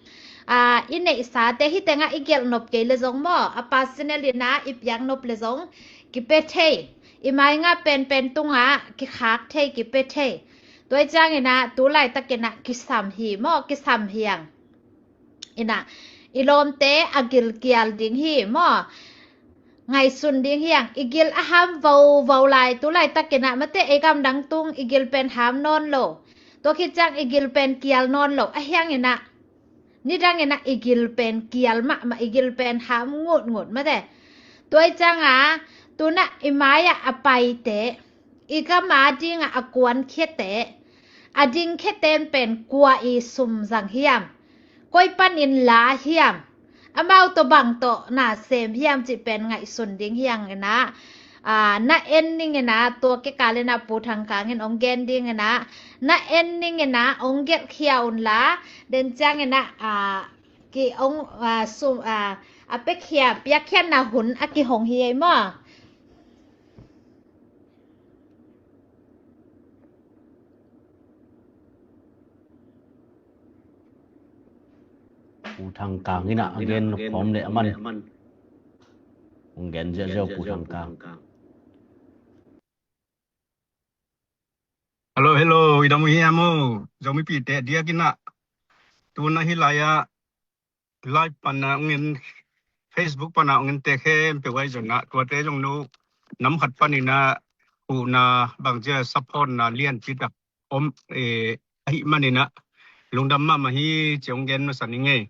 A, i neihsate hih tengah i gelh nop kei le zong maw, a personal inah i piak nop le zong kipia thei. I mainga penpen tungah kikhak thei, kipia thei. Tua i cianginah tulaitakinah kisam hi maw, kisam hiang. Inah i lawmte a gilkial ding hi maw. Ngaihsun ding hiang. I gil a ham vauvau lai. Tulaitakinah mate ei gamdang tung i gil pen ham nawn lo. Tua khit ciang i gil pen kial nawn lo. A hianginah nidanginah i gil pen kial mahmah, i gil pen ham ngutngut mate. Tua i cianga tunah i mai-ah a paite, i gam a dingah a kuankhiate, a dingkhiate pen kua i sum zang hiam? Koi panin la hiam? Amau tawh bang tawh na sem hiam cih pen ngaihsun ding hianginah Ah, na en ning in ah, tua kikal in ah Pu Thang Kang in ong gen ding in ah, na en ning in ah ong gelhkhia un la, den ciang in ah, ah, ki ong, ah, sum, ah, a piakhia, piakhia na hun a kihong hi ei maw. Pu Thang Kang in ah a gen nop khawm le a man. Ong gen ziahziah uh Pu Thang Kang. Hello, hello, i dam uh hiam maw? Zomipite diak in ah. Tuna hih lai-ah live pan a ong en, Facebook pan a ong en te khempeuh ahi zong ah, tuate zong no nam khat pan in ah huhna bangzia support na lianpi tak om, eh, ahih man in ah lungdam mahmah hi ci ong gen masa ning ei.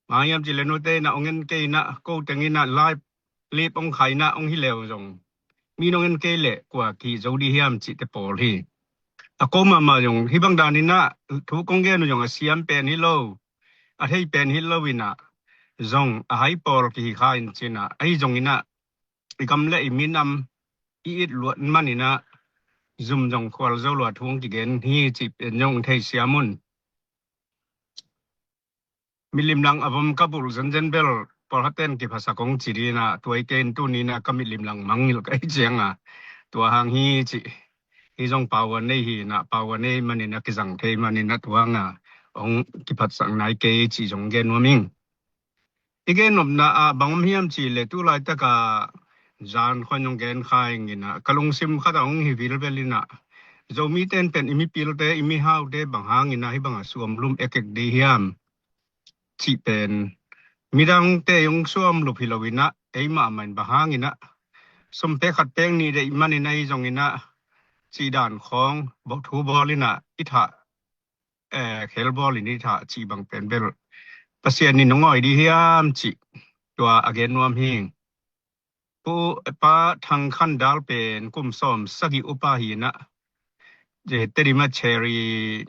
Bang hiam cih leh note in ah ong en kei in ah, ko teng in ah live clip ong khai in ah ong hi leh zong, mi nong en kei leh kua kihi zo ding hiam cihte pawl hi. A ko mahmah zong hih bang dan in ah thu kong gen uh zong a siam pen hi lo, a thei pen hi lo in ah, zong a hai pawl kihi kha in ci in ah, ahi zong in ah i gam le i minam i it luat man in ah zum zong khual zo lua thu ong kigen hi cih pen zong thei siam un. Milim lang a vom ka bulh zenzen bel pawlkhat ten kiphasak ong ci ding in ah, tua hi kei in tuni in ah ka milim lang mangngilh ka hih ciang a, tua hang hi cih. Hih zong power nei hi in ah, power nei man in ah kizang thei man in ah, tua hang a ong kiphatsak nai kei cih zong gen nuam ing. I gen nopna ah bang om hiam cih leh tu laitak a zan khawng ong gen kha ing in ah, ka lungsim khat ah ong hi vilvel in ah, Zomite pen i mipilte, i mihaute bang hang in ah hih bang a suam lum ekek ding hiam cih pen, midangte ong suam lup hi lo in ah, ei mahmah in bang hang in ah, sum pek khat pek nih deih man in ah, ahi zong in ah, cih dan khawng thu bawl in ah i thah, eh, khel bawl in i thah cih bang pen bel Pasian in ong awi ding hiam cih tua a gen nuam hi. Pu, Pa Thang Khan Dal pen kum sawm sagih upa hi in ah, Tedim a Cherry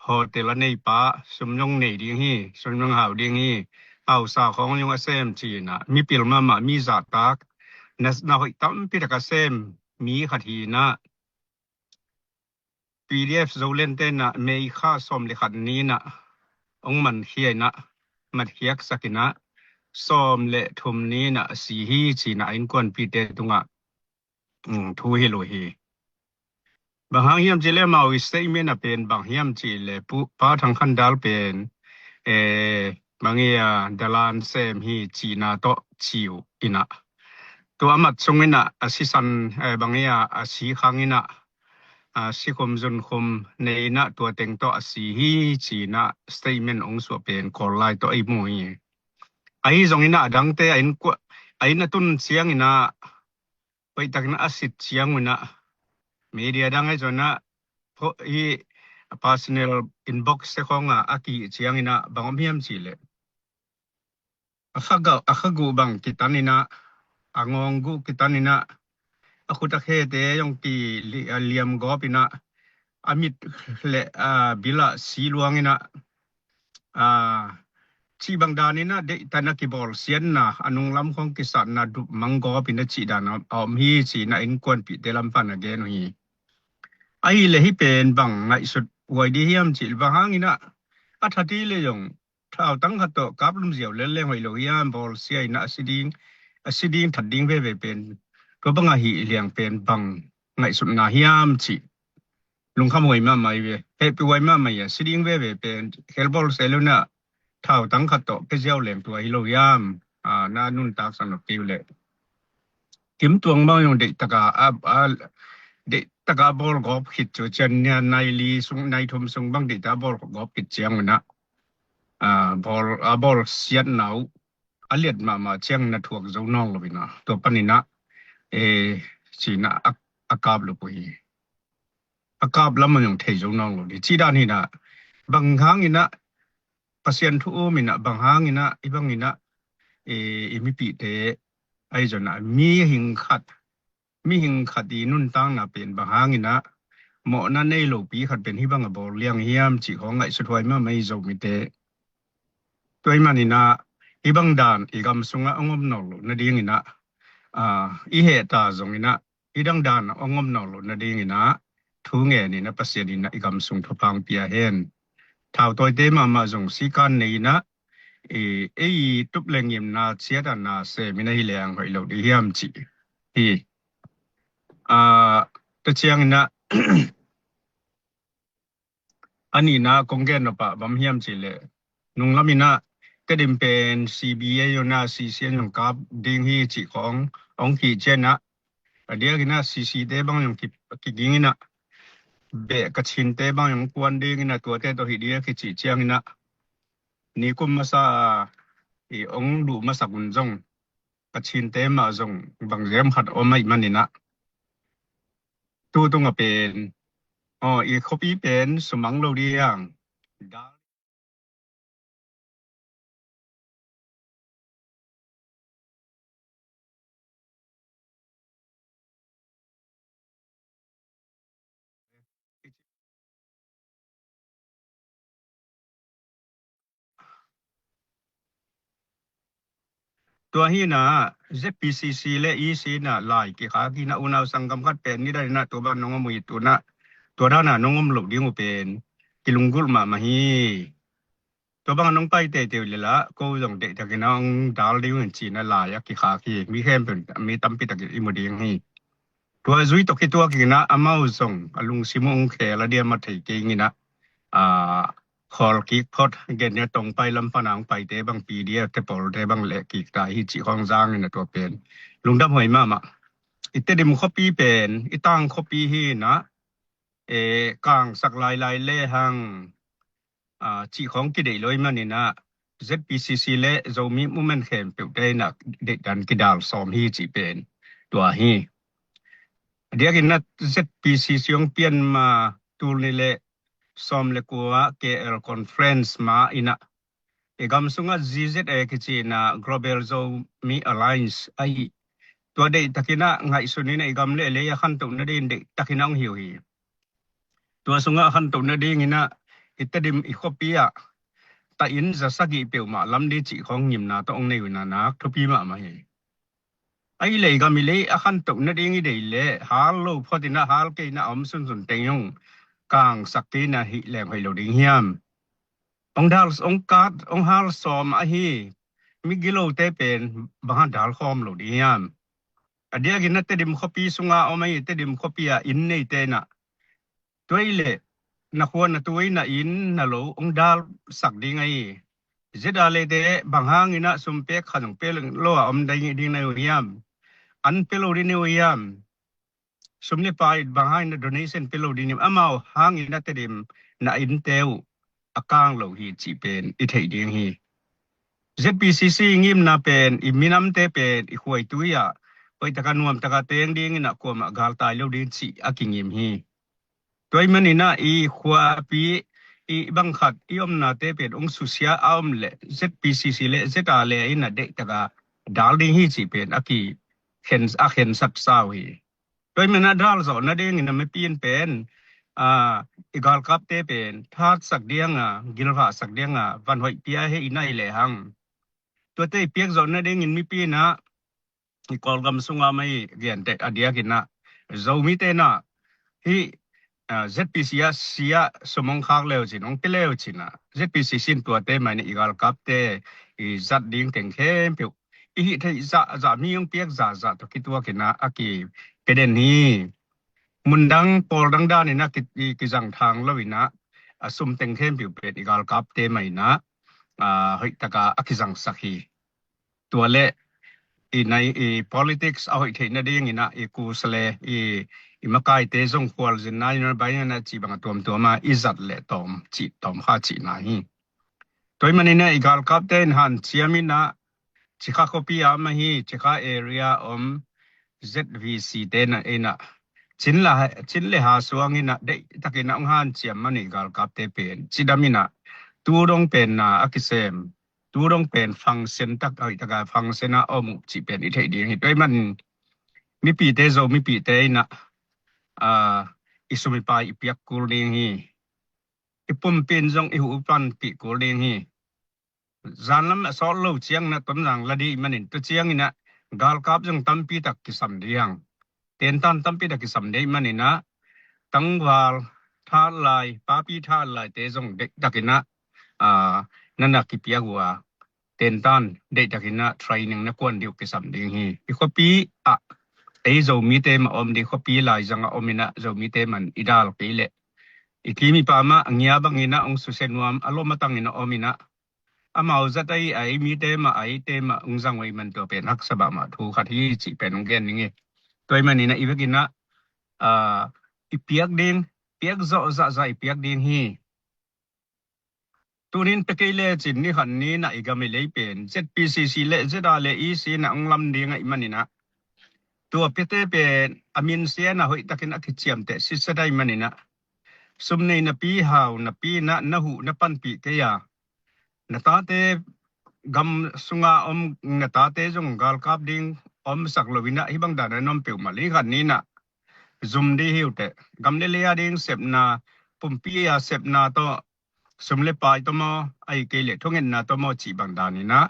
Hotel a nei pa, sum zong nei ding hi, sum zong hau ding hi, hausa khawng zong a sem ci in ah, mipil mahmah, mi zahtak, na, na hoih tampi tak a sem mi khat hi in ah, P D F Zoland te in ah May kha sawm le khat ni in ah ong mankhia in ah, matkhiaksak in ah, sawm le thum ni in ah a si hi ci in ah a innkuanpihte tungah, um, thu hilh uh hi. Bang hang hiam cih leh amau i statement ah pen bang hiam cih leh Pu, Pa Thang Khan Dal pen, eh, bang hi a, dalan sem hi cihna tawh ci uh in ah, tua a mat sung in ah a sisan, eh, bang hi a, a si khang in ah, a sikhum zunkhum nei in ah tua teng tawh a si hi ci in ah statement ong suah pen Kawl lai tawh ei mu hi. Ahi zong in ah a dangte a inn kua, a inn a tun ciang in ah, hoih tak in ah a sit ciang un ah, media dang ahi zong ah, hih personal inbox te khawng ah a kihih ciang in ah bang om hiam cih leh, a kha guh, a kha guh bang kitan in ah, a ngawng guh kitan in ah, a khut a khete zong ki li-, a liam gawp in ah, a mit le, a, bil ah si luang in ah, a, cih bang dan in ah deihtak in a kibawlsiatna, a nunglam khawng kisatna dup mang gawp in ah cih dan a, a om hi ci in ah innkuanpihte lam pan a gen uh hi. Ahih leh hih pen bang ngaihsut huai ding hiam cih leh bang hang in ah, a that hi leh zong thautang khat tawh kap lum ziau lel leng hoih lo hiam, bawlsia in ah a si ding, a si ding that ding veve pen, tua bang a hih liang pen bang ngaihsutna hiam cih lungkham huai mahmah hi ve, hehpih huai mahmah hi a, si ding veve pen khel bawl se lo in ah thautang khat tawh pia ziau leng tua hi lo hiam, a, na nuntaksak nop kei uh leh. Kim Tuang bang zong deihtak a, a, a, deihtak a bawl gawp khit cu cian nia nai li sung, nai thum sung bang deihtak a bawl gawp khit ciang un ah, a, bawl, a, bawlsiatna uh a liat mahmah ciang in ah thuak zo nawn lo in ah, tua pan in ah, eh, ci in ah a, a kap lup uh hi. A kap lam ah zong thei zo nawn lo ding. Cih dan hi in ah, bang hang in ah, Pasian thu um in ah, bang hang in ah, hih bang in ah, eh, i mipihte ahi zong ah, mihing khat, mihing khat i nuntakna pen bang hang in ah, mawhna nei lopi khat pen hih bang a bawl liang hiam cih khawng ngaihsut huai mahmah hi Zomite. Tua ahih man in ah, hih bang dan i gam sung ah a om nawn loh nading in ah, ah, i heh ta zong in ah, i dang dan a hong om nawn loh nading in ah, thu ngen in ah Pasian in ah i gam sung thupha hong pia hen. Thautawite mahmah zong sikan nei in ah, i, ei tup le ngimna ciat a na sem in ah hi leng hoih lo ding hiam cih hi. Ah, tua ciangin ah, a nihna kong gen nop ah bang hiam cih leh, nunglam in ah Tedim pen C B A in ah C C A in hong kap ding hi cih khawng hong kih ciang ah, a diak in ah C C te bang hong ki, kiging in ah, beh Kachin te bang hong kuan ding in ah, tuate tawh hi ding a kicih ciangin ah, nikum masa a i hong duh masak un zong, Kachin te mah zong bang ziam khat om ahih manin ah, tu tung a pen, aw, i khuapi pen sumang lo ding. Tua hi in ah, Z P C C le E C in ah lai kikhak hi in ah, unau sanggam khat pen ni dan in ah, tua bang nong om uh hi tu in ah, tua dan a nong om loh ding uh pen kilunggulh mahmah hi. Tua bang nong pai teitei uh leh lah, ko zong deihtakin ah hong dal ding uh hi ci in ah lai a kikhak hi. Mi khempeuh, mi tampi takin i mu ding hi. Tua zui tawh kituak in ah, amau zong a lungsim uh hong khel a diam a thei kei in ah, ah, khawl kik phot, gen ni a tong pai lam pan a hong paite bang P D F te pawlte bang leh kik ta hi cih khawng zang in ah tua pen lungdam huai mahmah. I Tedim khuapi pen i tang khuapi hi in ah, e, kangsak lailai lehang, ah, cih khawng kideih lo ahih manin ah, Z P C C le Zomi Movement khempeuhte in ah deihdan kidal sawm hi cih pen tua hi. A diakin ah Z P C C hong pian ma tul nih le sawm le kua K L Conference ma in ah, i gam sungah G Z A kici in ah Global Zomi Alliance ahi. Tua deihtakin ah ngaihsun in ah i gam le lei a khantoh nading deihtakin ah hong hi uh hi. Tua sungah a khantoh nading in ah i Tedim i khuapi ah tahin za sagih peuhmah lam ding cih khawng ngimna tawh hong nei uh in ah nak thupi mahmah hi. Ahih leh i gam i lei a khantoh nading i deih leh hal lo phot in ah hal kei in ah a om sunsun teng hong kangsak kei in ah hih leng hoih lo ding hiam? Hong dal, hong kat, hong hal sawm ahi migilote pen bang hang dal khawm lo ding hiam? A diakin ah Tedim khuapi sungah om ahi, Tedim khuapi ah inn neite in ah, tua hi leh na khua na tui na inn na lo hong dalsak ding ahi. Z R A te bang hangin ah sum pek khat zong pek lo a om ding, ding na uh hiam? An pia lo ding na uh hiam? Sum le pai bang hangin ah donation pia lo ding hiam? Amau hangin ah Tedim na innte uh a kang lo hi cih pen i theih ding hi. Z P C C ngimna pen i minamte pen i khuaitui ah hoih taka nuam taka teng dingin ah kuamah galtai lo ding cih a kingim hi. Tua ahih manin ah i khuapi i bang khat i omnate pen hong susia a om leh Z P C C le Z R A in ah deih taka dal ding hi cih pen a kikhen, a khensat sa uh hi. Tua ahih manin ah dal zawh nadingin ah mipi in pen, ah, i galkapte pen thatsak ding a, gilvahsak ding a van hoih pia hi in ah hi lehang, tuate i piak zawh nadingin mipi in ah i Kawlgam sungah mah i gente a diakin ah Zomite in ah hih, ah, Z P C C ah sum hong khak le uh cin, hong pia le uh cin ah, Z P C C in tuate mah in ah i galkapte i zat ding teng khempeuh i hih theih zahzah, mi hong piak zahzah tawh kituakin ah a kipia den hi. Mundang pawldang danin ah ki, i kizang thang lo in ah, a sum teng khempeuh pen i galkapte mah in ah, ah, hoih taka a kizangsak hi. Tua leh i nai, i politics a hoih theih nadingin ah i kusa le i, i makaite zong khualzinna in ah bai in ah cih bang a tuamtuam a i zat leh tawm cih, tawm kha cihna hi. Tua ahih manin ah i galkapte in hanciam in ah Cikha khuapi ah mah hi, Cikha area om Z V C te in ah, in ah Chin le, Chin le Ha suang in ah deihtakin ah hong hanciam mah ni galkapte pen cidam in ah tu dong pen na a kisem, tu dong pen function tak, hoih taka function a om uh cih pen i theih ding hi. Tua ahih manin mipite, Zo mipite in ah, ah, i sum i pai i piak kul ding hi. I pumpi in zong i huh i panpih kul ding hi. Zanlam a sawt lo ciangin ah Tonzang la ding ahih manin tua ciangin ah galkap zong tampi tak kisam ding hang. Tentan tampi tak kisam ding maninah tangval thatlai, papi thatlai te zong deihtakinah ah, na na kipiak uh a, tentan deihtakinah training na kuan dih uh kisam ding hi. I khuapi ah ei Zomite mah om dih, khuapi laizang a om inah Zomite man i dal kei leh i kim i pam ah ngia banginah hong susia nuam a lom a tangin a om inah amau zat ahi a ei mite mah a eite mah hong zang uh ahih man tua pen haksa mahmah thu khat hi cih pen hong gen ning hi. Tua ahih maninah i vekinah ah, i piak ding, piak zawh zahzah i piak ding hi. Tunin pia kei lecin ni khat ni nah i gam i lei pen Z P C C le Z R le E C nah hong lam ding ahih maninah tua piate pen a minsia na hoihtakin a kiciamteh sitset ahih maninah sum nei napi hau napi nah na huh na panpih kei a, na tate gam sunga om na tate zong galkap ding omsak lo inah hih bang dan a na om peuhmah le ni khat ni nah zum dih hi uh teh. Gam le lei a ding sepna, pumpi a sepna tawh, sum le pai tawh maw, ahih kei leh thungetna tawh maw cih bang daninah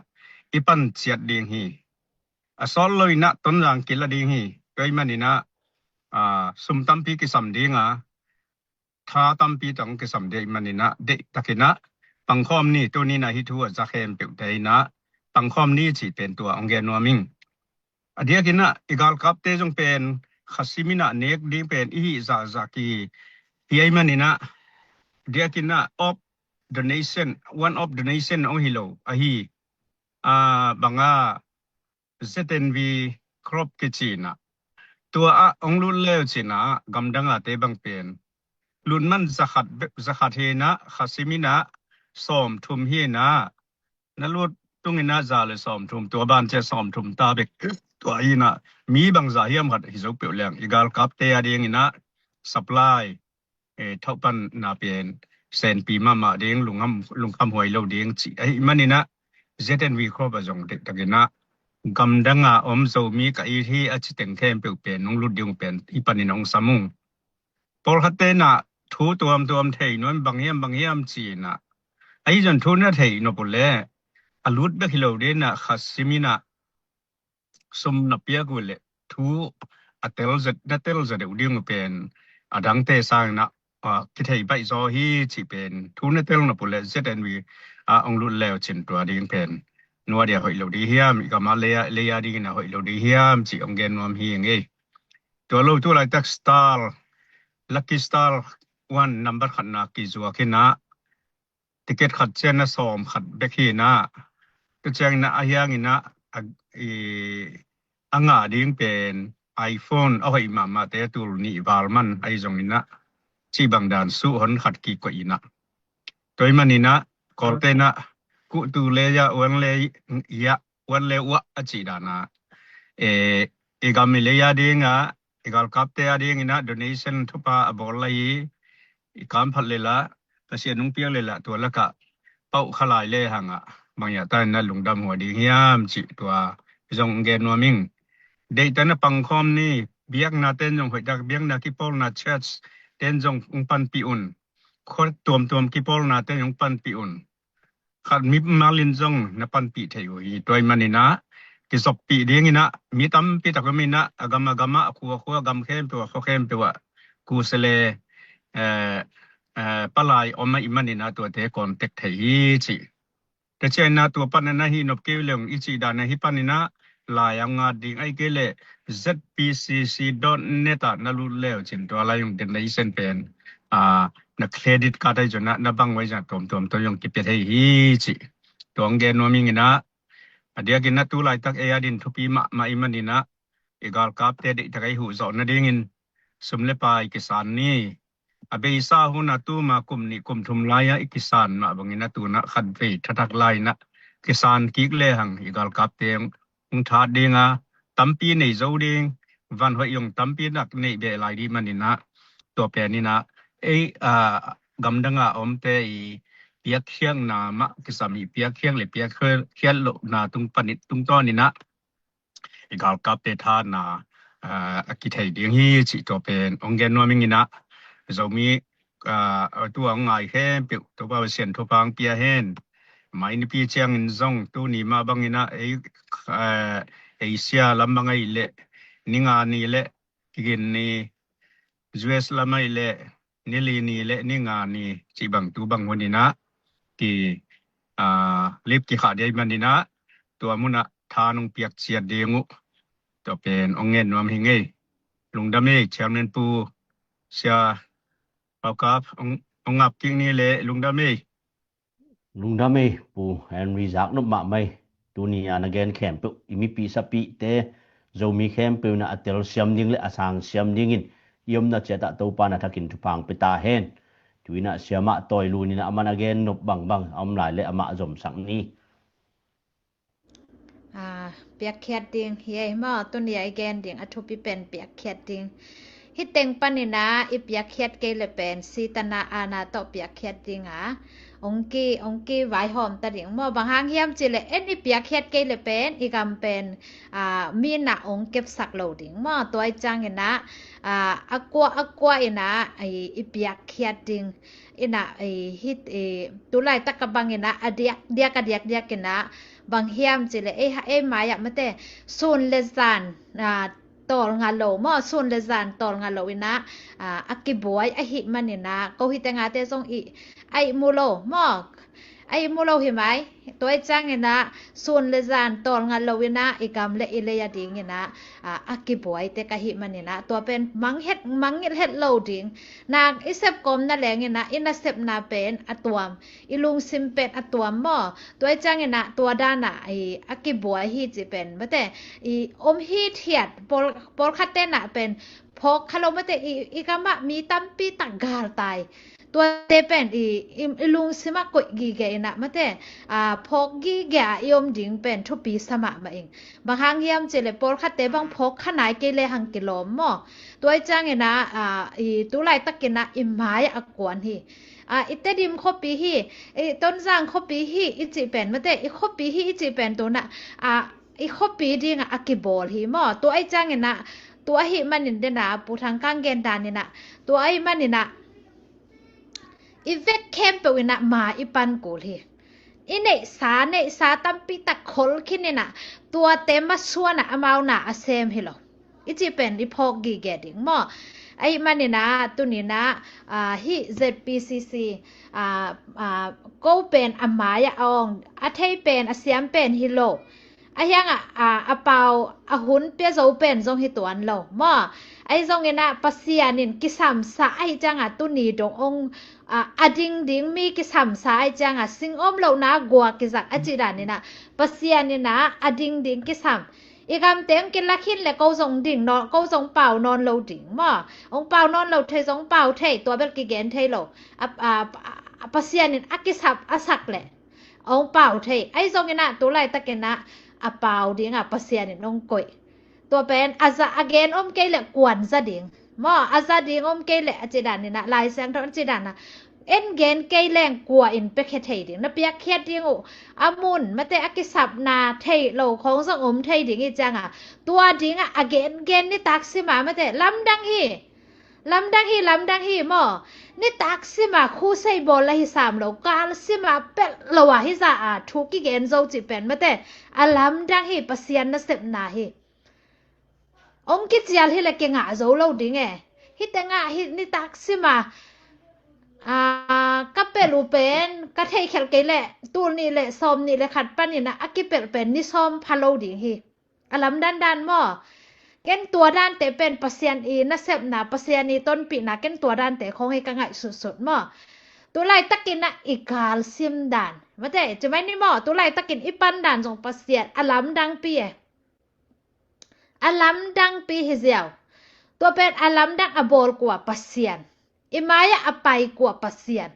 i pan ciat ding hi. A sawt lo inah Tonzang kila ding hi. Tua ahih maninah ah, sum tampi kisam ding a, tha tampi tawh hong kisam ding ahih maninah deihtakinah pangkhawm ni. Tuninah hih thu a za khempeuhte inah pangkhawm ni cih pen tua hong gen nuam ing. A diakinah i galkapte zong pen khasim inah nek ding pen i hih zahzah kihi ahih maninah diakinah op donation, one of donation hong hi lo ahi. Ah, banga Z N V crop kici inah tua ah hong lut leu cinah gamdang a te bang pen lut man zakhat, zakhat hi inah khasim inah sawmthum hi inah na lut tung inah za le sawmthum, tua ban ciah sawmthum ta bek. Tua inah mi bangza hiam khat hi zo peuh leng i galkapte a dinginah supply, eh, thauhpanna pen senpi mahmah ding, lungham, lungkham huai lo ding cih ahih maninah Z N V crop a zong deihtakinah gamdang a om Zomi ka it hi a ci teng khempeuh pen nong lut ding uh pen i panin hong sam ung. Pawlkhatte nah thu tuamtuam thei nuam, bang hiam bang hiam ci inah ahi zong thu na thei nop uh leh a lut bek hi lo ding inah khasim inah sum na piak uh leh thu a tel zet, na tel zet deuh ding uh pen a dangte sanginah ah, kithei baih zaw hi cih pen thu na tel nop uh leh Z N V ah hong lut leu cin tua ding pen nua dia hoih lo ding hiam, i gam a lei a, lei a dingin a hoih lo ding hiam cih hong gen nuam hi ing ei. Tua lo tu laitak star, lucky star one number khatna kizuak inah ticket khat ciang na sawm khat bek hi inah, tua cianginah a hianginah a, i, a ngah ding pen iPhone a hoih mahmahte a tul nih val man ahi zonginah cih bang dan suh hon khat kikoih inah. Tua ahih maninah Kawlte nah kuhtu le ya uan le ya uan le uah a cih danah, eh, i gam i lei a dingah i galkapte a dinginah donation thupha a bawl lai hi. I kamphat le lah, Pasian hong piak le lah tua lakah pauh kha lai le hangah bang hiah ta inah lungdam huai ding hiam cih tua zong gen nuam ing. Deihtakinah pangkhawm ni, biakna ten zong hoihtak, biakna kipawlna church ten zong hong panpih un. Khua tuamtuam kipawlna ten hong panpih un. Khat mimal in zong na panpih thei uh hi. Tua ahih maninah kizoppih dinginah mi tampi tak om inah a gam a gamah, a khua a khua, a gam khempeuh ah, khua khempeuh ah kuse le, eh, eh, palai om ahih maninah tuate contact thei hi cih. Tua cianginah tua panin na hih nop kei uh leng i cih dan a hih paninah lai a ngat ding ahih kei leh Z P C C dot net ah na lut leu cin tua lai zong donation pen, ah, na credit card ahi zonah na bang uh ahi zonah tuamtuam tawh zong kipia thei hi cih tua hong gen nuam inginah. A diakinah tu laitak ei a din thupi mahmah ahih maninah i galkapte deihtak ei huh zawh nadingin sum le pai kisan ni. A beisa hun a tuma kum nih kum thum lai-ah i kisan mah bangin a tunah khatvei thathak lai-inah kisan kik lehang i galkapte hong that dinga tampi nei zo ding, van hoih zong tampi nak neih beh lai dih maninah tua peninah ei, a, gamdanga omte i piakkhiakna mah kisam hi. Piakkhiak le piakkhiat lohna tung panin tungtawninah i galkapte thatna, ah, a kithei ding hi cih tua pen hong gen nuam inginah Zomi, ah, tu a hong ngai khempeuh Topa Pasian thupha hong pia hen. Mai nipi ciangin zong tuni mah banginah ei, ah, Asia lam bang ahih leh ni nga ni le kigin ni, U S lam ahih leh ni li ni le ni nga ni cih bang tu bang hun in ah ki, aa, lip kikhah ding ahih manin ah tua mun ah tha nong piak ciat ding uh. Tua pen ong ngen nuam hi ing ei. Lungdam ei, Chairman Pu, Sia Paukap, ong, ong ap kik ni le lungdam ei. Lungdam ei, Pu Henry, zak nop mahmah ei. Tuni a na gen khempeuh i mipi sapite, Zomi khempeuh in ah a telsiam ding le a sangsiam dingin i omna ciat ah Topa na thakin thupha ong pia ta hen. Tu in ah Siamah Tawi Lun in ah aman a gen nop bangbang a om lai le amah zomsak ni. Aa, piakkhiat ding hi ei maw, tuni a i gen ding a thupi pen piakkhiat ding. Hih teng panin ah i piakkhiat kei le pen Sitana aana tawh piakkhiat ding a, ong ki, ong kivaihawm ta ding maw. Bang hang hiam cih leh en i piakkhiat kei le pen i gam pen, aa, mi in ah ong kepsak lo ding maw. Tua ahih ciangin ah, aa, a kua a kua in ah i, i piakkhiat ding. In ah, eh, hih, eh, tu laitak a bang in ah a diak, diak a diakdiak in ah bang hiam cih leh ei, ei mai ah mate sun le zan, ah, tawlnga lo maw, sun le zan tawlnga lo in ah, ah, a kibuai ahih manin ah ko hih teng a te zong i, a ihmu lo maw, a ihmu lo hi mai. Tua ahih ciangin ah sun le zan tawlnga lo in ah i gam le i lei a dingin ah, ah, a kibuai tek ahih manin ah tua pen mangngilh het, mangngilh het lo ding. Na i sep kawm na leng in ah i nasepna pen a tuam, i lungsim pen a tuam maw. Tua ahih ciangin ah tua dan ah i, a kibuai hi cih pen mate i om hithiat, pawl, pawlkhat ten ah pen phawk kha lo mate i, i gam ah mi tampi tak gal tai. Tuate pen i, i, i lungsim ah koih gige in ah mate, aa, phawk gige a i om ding pen thupi sa mahmah ing. Bang hang hiam cih leh pawlkhatte bang phawk kha nai kei le hang kilawm maw. Tua ahih ciangin ah, aa, i tu laitak in ah i mai ah a kuan hi. Aa, i Tedim khuapi hi, i Tonzang khuapi hi i cih pen mate, i khuapi hi i cih pen tu in ah, aa, i khuapi ding ah a kibawl hi maw. Tua ahih ciangin ah, tua ahih manin den ah Pu Thang Kang gen dan in ah, tua ahih manin ah i vek khempeuh in ah ma i pan kul hi. I neihsa, neihsa tampi tak khol khin in ah tuate masuan ah amau na a sem hi lo i cih pen i phawk gige ding maw. Ahih manin ah tuni in ah, ah, hih Z P C C, ah, ah, ko pen a mai ah a ong, a thei pen, a siam pen hi lo. Ahi hang ah, a, a pau, a hun pia zo pen zong hi tuan lo maw. Ahi zongin ah Pasian in kisamsa ahih ciang ah tuni dong ong, a, a ding ding mi kisamsa ahih ciang ah sing om lohna gua kizak a cih dan in ah Pasian in ah a ding ding kisam. I gamte ong kilak khin le ko zong ding nawn, ko zong pau nawn lo ding maw. Ong pau nawn lo thei zong pau thei, tua bel kigen thei lo. A, a, a, a Pasian in a kisap a sak le ong pau thei. Ahi zongin ah tu laitak in ah a pau ding ah Pasian in ong koih. Tua pen a za, a gen om kei le kuan za ding maw, a za ding om kei le a cih dan in ah, Lai Siangtho a cih dan ah en gen kei leng kua in piakhia thei ding, na piakkhiat ding uh a mun mate a kisapna theih lo khawng zong om thei ding i ciang ah tua ding ah a gen gen nitak sim ah mate lamdang hi. Lamdang hi, lamdang hi maw. Nitak sim ah khusei bawl la hi sam lo, kal sim ah pelh lo ah hi za ah thu kigen zo cih pen mate a lamdang hi, Pasian nasepna hi. Ong kicial hi le kingah zo lo ding e. Hih teng ah hih nitak sim ah, a, ka pelh uh pen ka theihkhelh kei le tul nih le sawm nih le khat panin ah a kipelh pen ni sawm pha lo ding hi. A lamdang dan maw. Ken tua dante pen Pasian i nasepna, Pasian i tonpihna, ken tua dante khawng hi ka ngaihsutsut maw. Tu laitakin ah i galsim dan mate, ci mai ni maw, tu laitakin i pan dan zong Pasian a lamdangpi e. A lamdangpi hi ziau. Tua pen a lamdang a bawl kua? Pasian. I mai-ah a pai kua? Pasian.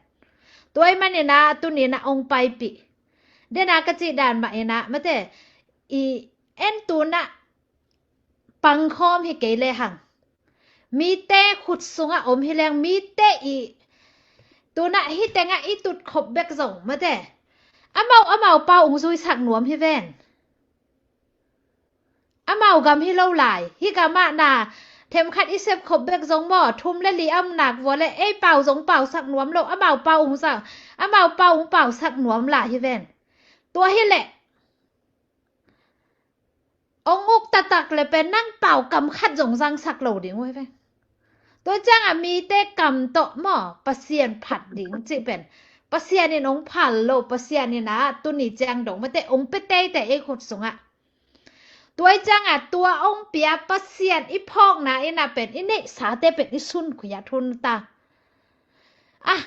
Tua ahih manin ah tuni-in ah hong paipih. Dena ka cih dan mah in ah mate, i en tu-in ah pangkhawm hi kei lehang, mite khut sungah om hi leng, mite i tu-in ah hih tengah i tutkhop bek zong mate, amau amau pau hong zuisak nuam hi ven. Amau gam hi lo lai, hih gamah na themkhat i sepkhop bek zong maw, thum le li a om nak vua leh ei pau zong pausak nuam lo, amau pau hong sak, amau pau hong pausak nuam lai hi ven. Tua hi leh Ong uk taktak le pen nang pau kam khat zong zangsak lo ding uh hi ve. Tua ciangah mite kam tawh maw Pasian phat ding cih pen Pasian in ong phal lo, Pasian in ah tuni ciang dong mate ong pia teitei ei khut sungah. Tua i ciangah tua ong pia Pasian i phawkna in ah pen i neihsate pen i sun khuiat hun ta. Ah,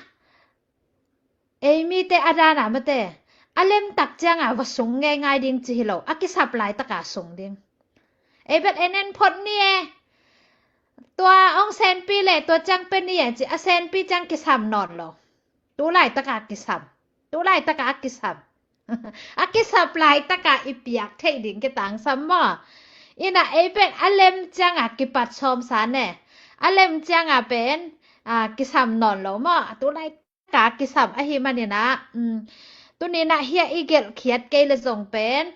ei mite a dana mate a lemtak cianga va sung ngeingai ding ci hi lo, a kisap laitaka sung ding. Ei bet en en phot ni e. Tua ong senpi le tua ciang pe ni e ci a senpi ciang kisam nawn lo. Tu laitaka kisam. Tu laitaka a kisam. A kisap laitaka i piak theih ding kitangsam maw? Ina ei bet a lem cianga kipat sawmsa ne. A lem cianga pen a kisam nawn lo maw? Tu lai ka kisam ahi maninah, um, tuninah hia i gelhkhiat kei le zong pen,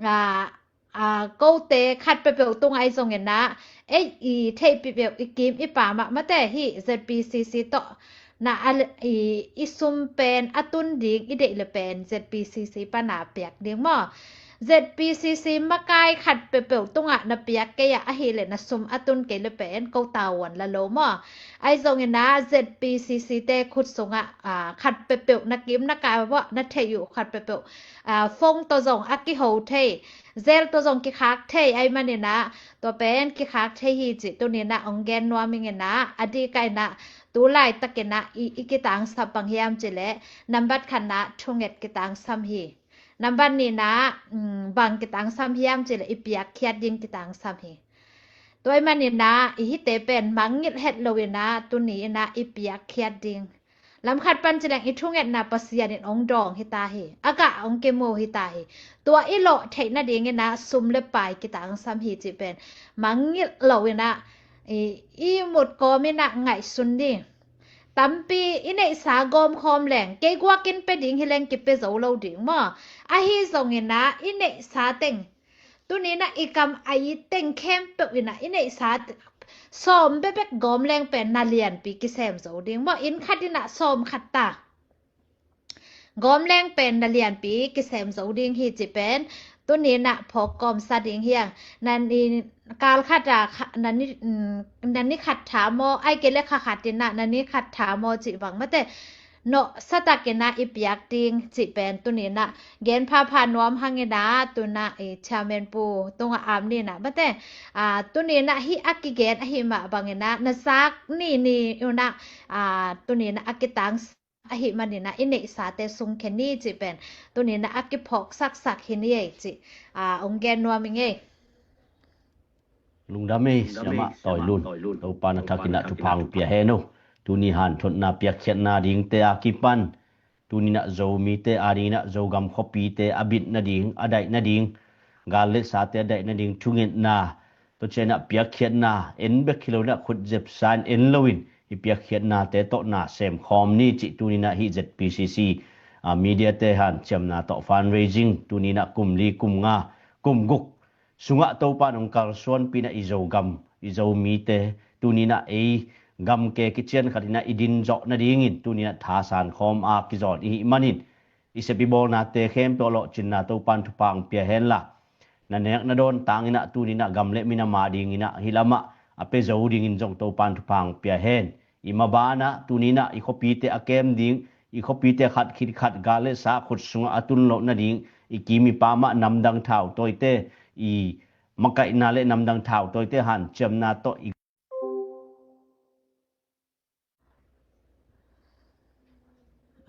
a, a, kote khat peuhpeuh tungai zonginah ei i theihpih peuh i kim i pamah mate hi Z P C C tawh na a, i, i sum pen a tun ding i deih le pen Z P C C pana piak ding maw? Z P C C makai khat peuhpeuh tungah na piak kei ah ahileh na sum a tun kei le pen ko tavuan la lo maw? Ahi zonginah Z P C C te khut sungah, a, khat peuhpeuh na kim na kai vuah na theih uh khat peuhpeuh, a, phone tawh zong a kiho thei, zel tawh zong kikhak thei ahi maninah tua pen kikhak thei hi cih tuninah ong gen nuam inginah a dikainah tu laitakinah i, i kitangsap bang hiam cileh nambat khatnah thunget kitangsam hi. Nambat nihna, um, bang kitangsam hiam cileh i piakkhiat ding kitangsam hi. Tua i maninah i hite pen mangngilh het loinah tuni inah i piakkhiat ding. Lamkhat pan cileng i thungetna Pasian in ong dawng hita hi. A gah ong kimu hita hi. Tua i lawh theih nadinginah sum le pai kitangsam hi cih pen mangngilh loinah i, i mut kawminah ngaihsun ding. Tampi i neihsa gawmkhawm leng kei guakin pe ding hileng kipe zo lo ding maw? Ahi zonginah i neihsa teng tuninah i kam a i teng khempeuh inah i neihsa sawm bebek gawm leng pen na lianpi kisem zo ding maw? Inn khat inah sawm khat ta gawm leng pen na lianpi kisem zo ding hi cih pen tuninah phawk kawmsa ding hiang. Na ni kal khata kha, na ni, um, na ni khat tha maw? Ai kei le kha khat inah na ni khat tha maw cih bang mate nawhsatakinah i piak ding cih pen tuninah gen phapha nuam hanginah tunah i chairman pu tungah am ninah mate, a, tuninah hi a kigen ahi mah banginah na zak ni ni unah, a, tuninah a kitang ahi maninah i neihsate sungkhen ni cih pen tuninah a kiphawk saksak hi ni ei cih, a, ong gen nuam ing ei. Lungdam ei, siamah Tawi Lun. Topa na thakinah thupha ong pia hen uh. Tuni hanthotna piakkhiatna dingte a kipan tuninah Zomite a dinginah Zogam khuapite a bit nading, a daih nading, gal le sate a daih nading thungetna, tua cianah piakkhiatna en bek hi loinah khutzepsa in en loin i piakkhiatnate tawh na semkhawm ni cih tuninah hih Z P C C, a, mediate hanciamna tawh fundraising tuninah kum li kum nga kum guk sungah Topa in ong kalsuanpih inah i Zogam, i Zomite tuninah ei gamke kician khatinah i din zawh nadingin tuninah thasan khawm a kizawn i hih manin i sep i bawlnate khempeuh a lawhcinna Topa in thupha ong pia henla na nek na dawn tanginah tuninah gam le minam a dinginah hih lamah a pia zo dingin zong Topa in thupha ong pia hen. I mabanah tuninah i khuapite a kem ding, i khuapite khat khit khat gal le sa khut sungah a tun loh nading, i kim i pamah namdang thautawite, i makaihna le namdang thautawite hanciamna tawh i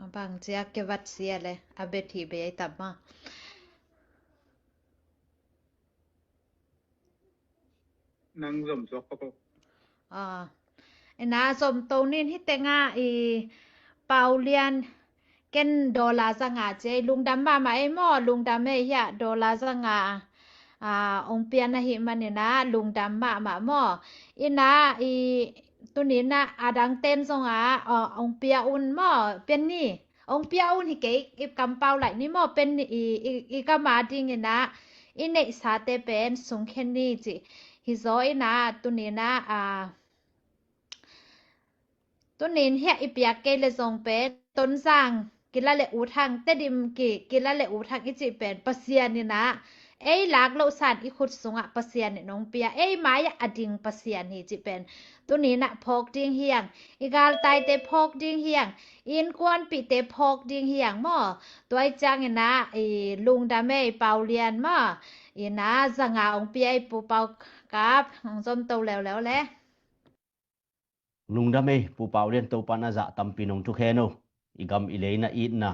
A bang cia ke vat sia le a bet hi bei ai tam ma. Nang zom zuak pa ko. Ah, ina zom to nin hi tenga i Paulian ken dollar zanga cia i lungdam mama ei maw, lungdam ei hia dollar zanga. Ah, ong pian ahih manina lungdam mahmah maw? Ina i tunina a dangten zonga, ah, ong pia un maw? Pian ni. Ong pia un hi kei, i kampau laih ni maw? Pen ni i, i, i kama dingina i neihsate pen sungkhen ni ci. Hi zaw ina tunina, ah, tunin hia i piak kei le zong pen Tonzang kila le ut hang, Tedim ki, kila le ut hang i cih pen Pasian ina ei lak loh san i khut sungah Pasian in hong pia, ei mai-ah a ding Pasian hi cih pen tuni-in ah phawk ding hi hang. I galtaite phawk ding hi hang. I innkuanpihte phawk ding hi hang maw. Tua ahih ciangin ah i lungdam ei Pau Lian maw. In ah zanga hong pia ei Pu Pau Kap, hong zom to leuleu le. Lungdam ei Pu Pau Lian, Topa'n a zah tampi in hong thuk hen o. I gam i lei na itna,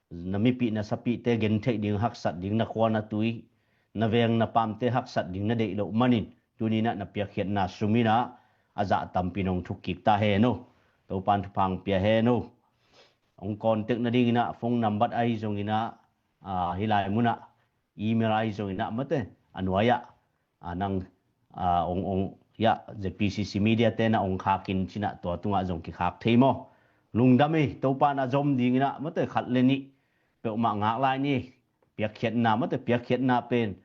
na mipih na sapihte gentheih ding, haksat ding, na khua na tui, na veng na paamte haksat ding na deih loh manin tuni-in ah na piakkhiatna sum in ah a zah tampi in hong thuk kik ta hen o. Topa'n thupha hong pia hen o. Hong contact nadingin ah phone number ahi zongin ah, ah, hih lai munah email ahi zongin ah mate a nuai-ah, ah, nang, ah, ong, ong, ya, Z P C C media te na ong khak in ci-in ah tua tungah zong kikhak thei maw. Lungdam ei, Topa'n a zom dingin ah mate khat le nih peuhmah ngak lai ni. Piakkhiatna mate, piakkhiatna pen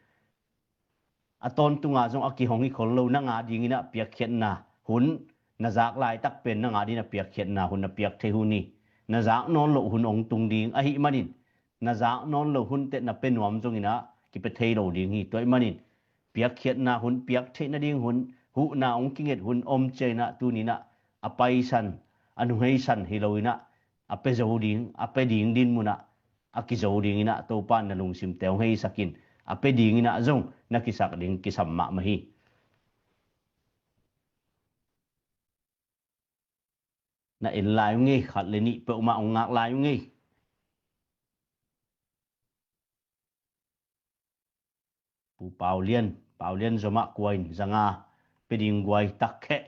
a tawntunga zong a kihong hi khol lo. Nang a dingin ah piakkhiatna hun, na zak laitak pen nang a dingin ah piakkhiatna hun, na piak thei hun hi. Na zak nawn loh hun hong tung ding ahih manin, na zak nawn loh hun teh na pia nuam zongin ah kipia thei lo ding hi. Tua ahih manin piakkhiatna hun, piak theih nading hun, huhna hong kinget hun om ciangin ah tuni-in ah a paisan, a nuheisan hi lo-in ah a pia zo ding, a pia ding dinmun ah a kizo dingin ah Topa'n na lungsimte hong heisak in, a pia dingin ah zong na kisak ding kisam mahmah hi. Na en lai ung ei, khat le nih peuhmah ong ngak lai ung ei. Pu Pau Lian, Pau Lian zomah kua in, zanga pia ding guai, takkheh,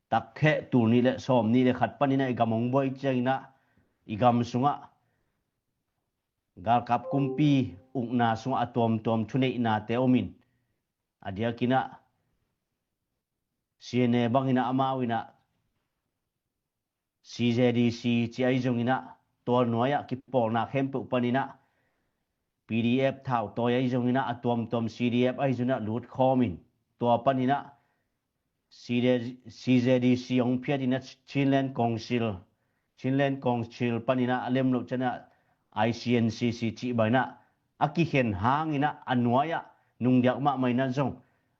takkheh, tul nih le sawm nih le khat panin ah i gam hong buai ciangin ah i gam sungah galkap kumpi ukna sungah a tuamtuam thuneihnate om in, a diakin ah C N A bangin ah amau in ah C Z D C ci ahi zongin ah, tua nuai-ah kipawlna khempeuh panin ah, P D F thautawi ahi zongin ah, a tuamtuam C D F ahi zongin ah lut khawm in, tua panin ah C Z D C hong phiat in ah Chinland Council, Chinland Council panin ah a lem loh ciangin ah I C N C C cih bangin ah a kikhen hangin ah a nuai-ah nungdiak mahmah in ah zong,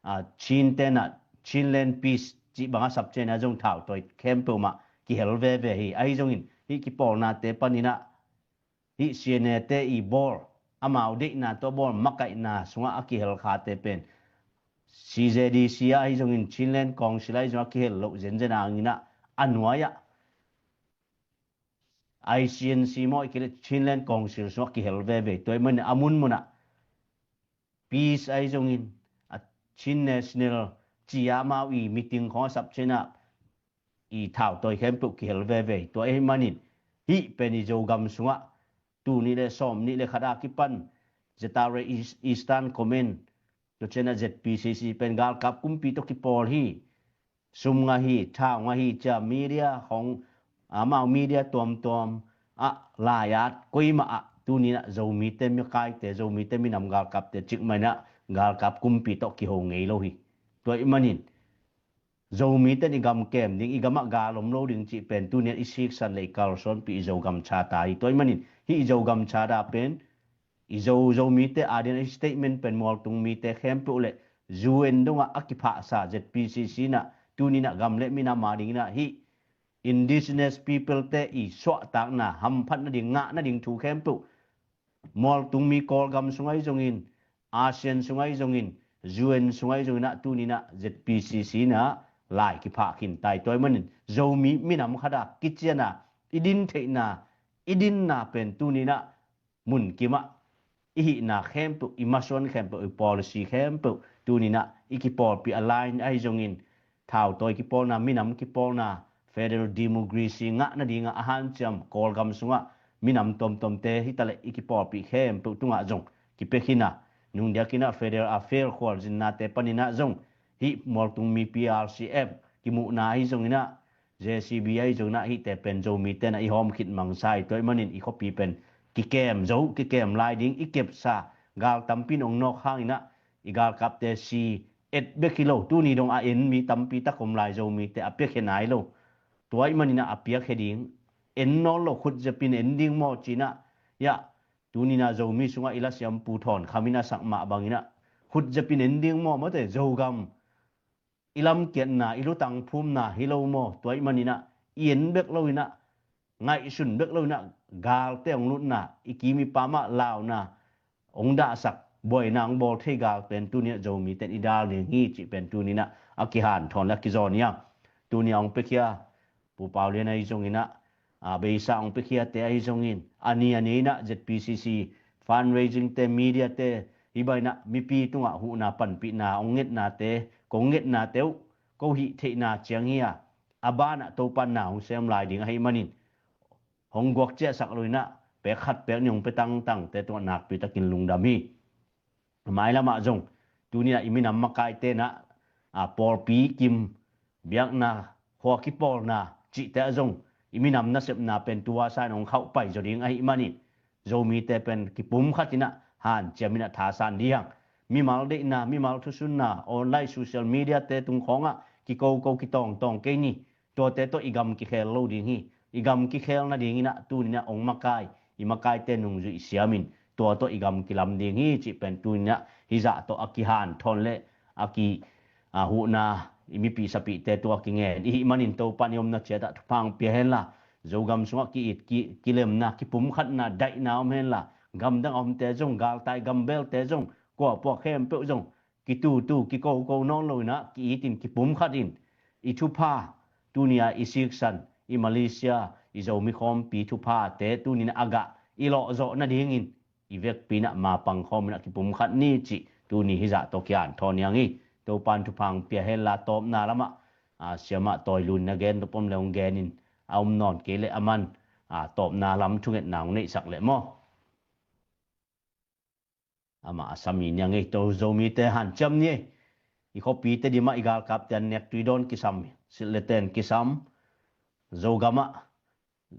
a, Chin ten ah Chinland Peace cih bang a sap ciangin ah zong thautawi khempeuh mah kihel veve hi. Ahi zongin hih kipawlnate panin ah hih C N A te i bawl, amau deihna tawh bawl, makaihna sungah a kihel khate pen C Z D C ahi zongin, Chinland Council ahi zong a kihel loh zenzen hangin ah a nuai-ah I C N C maw, i kileh Chinland Council sungah kihel veve. Tua ahih manin a munmun ah Peace ahi zongin, a Chin National ci-a amau i meeting khawng a sap ciangin ah i thautawi khempeuh kihel veve. Tua ahih manin hih pen i Zogam sungah tul nih le sawm nih le khat a kipan Z R A East, Eastern Command, tua ciangin ah Z P C C pen galkap kumpi tawh kipawl hi. Sum ngah hi, thau ngah hi, ci-a media khawng, amau media tuamtuam ah lai-at koimah ah tuni-in ah Zomite makaite, Zomite minam galkapte cikmah in ah galkap kumpi tawh kiho ngei lo hi. Tua ahih manin Zomite in i gam kem ding, i gamah gal om lo ding cih pen tuni-in ah i siksan le i kalsuanpih i Zogam Charter hi. Tua ahih manin hih i Zogam Charter pen i Zo, Zomite a dingin ah i statement pen mualtung mite khempeuh le U N dongah a kiphahsa Z P C C in ah tuni-in ah gam le minam a dingin ah hih Indigenous people te i suahtakna, hamphat nading, ngah nading thu khempeuh mualtung mi Kawlgam sung ahi zongin, ASEAN sung ahi zongin, U N sung ahi zongin ah tuni-in ah Z P C C in ah lai kiphah khin ta hi. Tua ahih manin Zomi minam khat a kician a, i din theihna, i dinna pen tuni-in ah mun kimah i hihna khempeuh, i masuan khempeuh, i policy khempeuh tuni-in ah i kipawlpih a line ahi zongin, thautawi kipawlna, minam kipawlna, federal democracy ngah nadingah a hanciam Kawlgam sungah minam tuamtuamte hitaleh i kipawlpih khempeuh tungah zong kipia khin a, nungdiakin ah federal affair khualzinnate panin ah zong hih mualtung mi P R C F kimuhna ahi zongin ah, J C B ahi zongin ah hihte pen Zomite in ah i hawm khit mangsa hi. Tua ahih manin i khuapi pen kikem zo, kikem lai ding, i kepsa gal tampi in ong nawk hangin ah i galkapte si et bek hi lo, tuni dong a en mi tampi tak om lai, Zomite a piakhia nai lo. Tua ahih manin ah a piakhia ding, en nawn lo khut zepin en ding maw ci-in ah, ya, Tuni-in ah Zomi sungah i lasiam Pu Thawn Kham in a sak mah bangin ah, khut zepin en ding maw, mate, Zogam i lamkiatna, i lutang phumna hi lo maw? Tua ahih manin ah i en bek loin ah, ngaihsun bek loin ah, galte hong lutna, i kim i pam ah launa hong dahsak, buaina hong bawl thei gal pen tuni-ah Zomite in i dal ding hi cih pen tuni-in ah a kihanthawn le a kizawn hi hang. Tuni-ah hong piakhia Pu Pau Lian ahi zongin ah, a, beisa hong piakhiate ahi zongin, a ni a ni in ah Z P C C fundraising te, media te, hih bangin ah mipi tungah huhna panpihna hong ngetnate, kong ngetnate uh ko hih theihna ciang hi a, a banah Topan na hong sem lai ding ahih manin, hong guak ciahsak loin ah, pek khat pek nih hong pia tangtangte tungah nakpi takin lungdam hi. Mailamah zong, tuni-in ah i minam makaite in ah, a, pawlpi kim, biakna, khua kipawlna cihte ah zong, i minam nasepna pen tua sangin hong khauh pai zaw ding ahih manin, Zomite pen kipumkhat in ah hanciam in ah thasan dih hang. Mimal deihna, mimal thusunna, online social media te tung khawngah kikoko kitawngtawng kei ni. Tuate tawh i gam kikhel lo ding hi. I gam kikhel nadingin ah tuni-in ah hong makai, i makaite nungzuih siamin, tua tawh i gam kilam ding hi cih pen tuni-in ah hih zah tawh a kihanthawn le a ki, a, huhna, i mipi sapihte tungah kingen i hih manin Topan i omna ciatah thupha hong pia henla, Zogam sungah ki-it, ki, kilemna, kipumkhatna, daihna om henla, gamdang a omte zong, galtai gambelte zong, kuapua khempeuh zong, kitutu, kikoko nawn loin ah, ki-itin, kipumkhatin, i thupha, tuni-a i siksan, i Malaysia, i Zomi khawmpi thuphate tuni-in a gah i lawhzawh nadingin, i vekpi-in ah mapang khawmin ah kipumkhat ni cih tuni hih zah tawh kihanthawn hi hang hi. Topan thupha hong pia henla, tawpna lamah, a, siamah Tawi Lun na gen nop om le hong genin, a om nawn kei leh aman, a, tawpna lam thungetna hong neihsak leh maw. Amah a sam hi ni hang ei. Tua Zomite hanciam ni ei. I khuapite dim ah i galkapte an nek tui dawn kisam, silh le ten kisam, Zogam ah,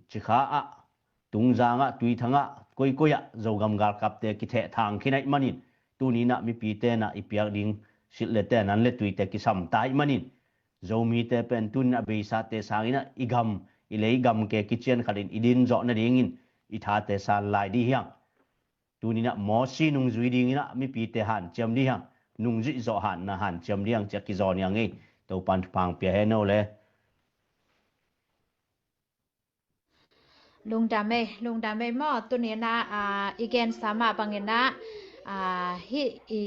Cikha ah, Tungzang ah, Tuithang ah, koikoi ah Zogam galkapte kithehthang khin ahih manin, tuni-in ah mipite in ah i piak ding silh le ten an le tuite kisam ta ahih manin, Zomite pen tuni-in ah a beisate sangin ah i gam, i lei gam ke kician khatin i din zawh nadingin i thate san lai dih hi hang. Tuni-in ah Mawsi nungzui dingin ah mipite hanciam dih hi hang. Nungzuih zawh hatna hanciam dih hi hang ci-a kizawn hi hang ei. Topan thupha hong pia hen o le. Lungdam ei, lungdam ei maw, tuni-in ah, a, i gensa mah bangin ah, a, hih i,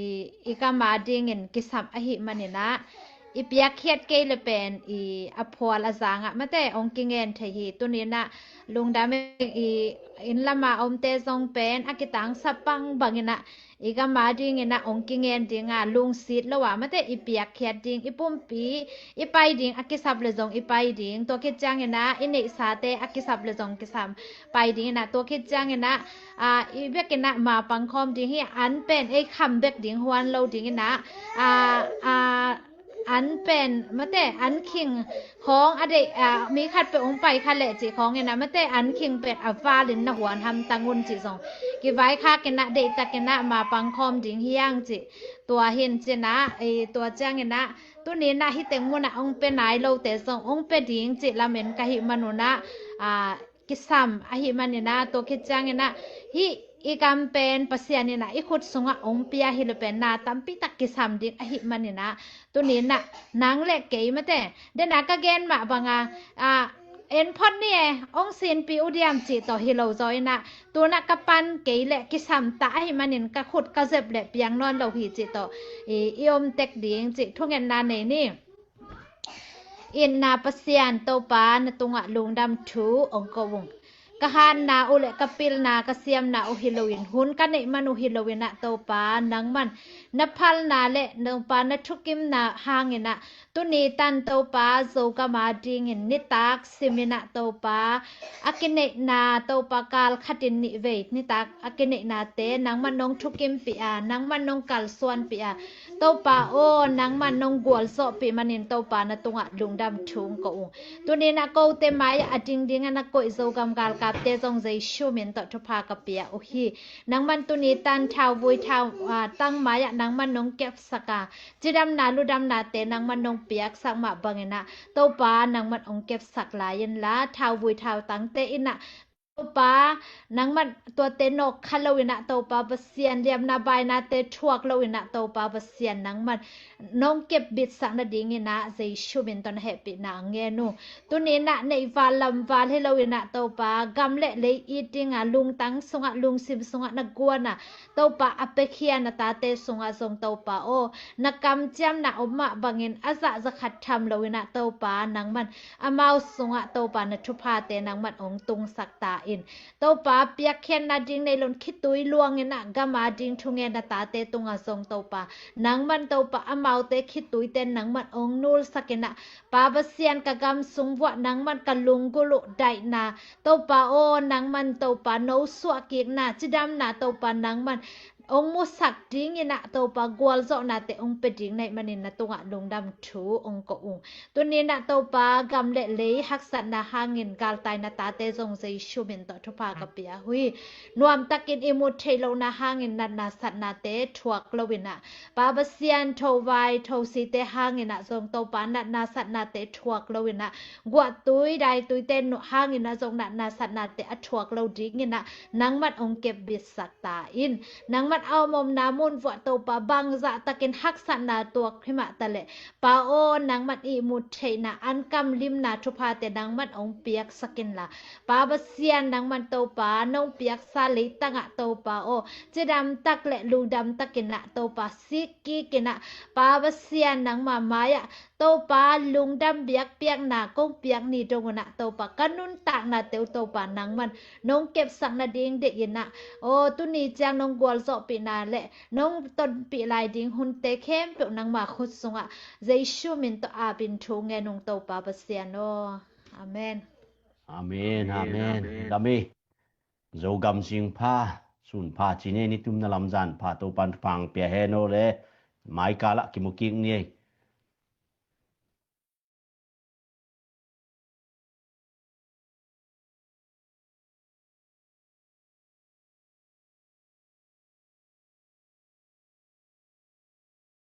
i gam adingin kisam ahih manin ah, i piakkhiat kei le pen i a phual a zangah mate hong kingen thei hi. Tuni-in ah lungdam ei, i inn lamah a omte zong pen a kitangsap bangbangin ah i gam adingin ah hong kingen ding a, lungsit lo a mate i piakkhiat ding, i pumpi i pai ding a kisap le zong i pai ding. Tua khit ciangin ah i neihsate a kisap le zong kisam pai dingin ah, tua khit ciangin ah, a, i bekin ah mapang khawm ding hi. An pen ei kham bek ding huan lo dingin ah, a, a, an pen mate an khing khawng a deih, a, mi khat peuh hong pai kha leh cih khawngin ah mate an khing pen a valin na huan hamtang un cih zong kivaikhakin ah deihtakin ah mapang khawm ding hi hang cih. Tua hi in cin ah, ei, tua ciangin ah tuni-in ah hih teng munah hong pia nai lote zong hong pia ding cih lamen ka hih man un ah, a, kisam ahih manin ah, tua khit ciangin ah hih i gam pen Pasian in ah i khut sungah hong pia hi le pen na tampi tak kisam ding ahih manin ah, tuni-in ah nang le kei mate, den a ka gen mah banga, a, en phot ni e, hong sinpih uh diam cih tawh hi lo zaw in ah, tu-in ah ka pan kei leh kisam ta ahih manin ka khut ka zep leh piang nawn lo hi cih tawh i, i om tek ding cih thungetna nei ni. Itna Pasian Topa, na tungah lungdam thu hong ko ung. Ka hatna uh le ka pilna, ka siamna uh hi loin, hun ka neih man uh hi loin ah Topa, nangman na phalna le Topa na thukimna hangin ah, tuni tan Topa, Zogam adingin nitak simin ah Topa, a kineihna Topa kal khatin nih vei nitak a kineihnate nangman nong thukimpih a, nangman nong kalsuanpih a, Topa aw, nangman nong gualzawhpih manin Topa na tungah lungdam thu hong ko ung. Tuni-in ah kote mai-ah a dingding a na koih Zogam galkapte zong Jesu min tawh thupha ka pia uh hi. Nangman tuni tan thauvui thau, a, tang mai-ah nangman nong kepsak a, cidamna ludamnate nangman nong piaksak mah bangin ah Topa nangman hong kepsak lai inla, thauvui thautangte in ah Topa, nangman tuate nawk kha loinah Topa Pasian, liamna bainate thuak loinah Topa Pasian, nangman nong kepbitsak nadinginah Jesu min tawh na hehpihna ngen uh. Tuninah neihval lamval hi loinah Topa, gam le lei it dinga lungtang sungah, lungsim sungah na guana Topa a piakhia na tate sungah zong Topa aw, na kamciamna om mah bangin a zah za khat tham loinah Topa nangman amau sungah Topa na thuphate nangman ong tungsak ta in. Topa piakkhiatna ding nei loin khitui luanginah gama ding thungen na tate tungah zong Topa nangman Topa amaute khituite nangman ong nulsakinah Pa Pasian ka gam sung vuah nangman ka lunggulh uh daihna Topa aw nangman Topa no suahkikna cidamna Topa nangman ong musak dinginah Topa gualzawhnate ong pe ding naih manin na tungah lungdam thu ong ko ung. Tuninah Topa gam le lei haksatna hangin galtaina tate zong Jesu min tawh thupha ka pia uh hi. Nuamtakin i mut theih lohna hangin natna satnate thuak loinah Pa Pasian thovai thosite hanginah zong Topa natna satnate thuak loinah guahtui daituite hanginah zong natna satnate a thuak lo dinginah nangman ong kepbitsak ta in. Nangman a omomna mun vuah Topa bangzah takin haksatna tuak himah taleh Pa aw nangman i mut theihna ankam limna thuphate nangman ong piaksak inla Pa Pasian nangman Topa nong piaksa leitangah Topa aw cidamtak le lungdamtakinah Topa sikkikinah Pa Pasian nangma mai-ah Topa lungdam biakpiakna kong piak ni dongunah Topa ka nuntaknate uh Topa nangman nong kepsak nading deihinah aw tuni ciang nong gualzawhpihna le nong tonpih lai ding hunte khempeuh nangma khut sungah Jesu min tawh apin thu ngen ung Topa Pasian aw. Amen. Amen, amen. Dami Zogam sing pha, sun pha cine ni tumna lamzan pha Topan pang pia hen aw le maikalah kimukik ni ei.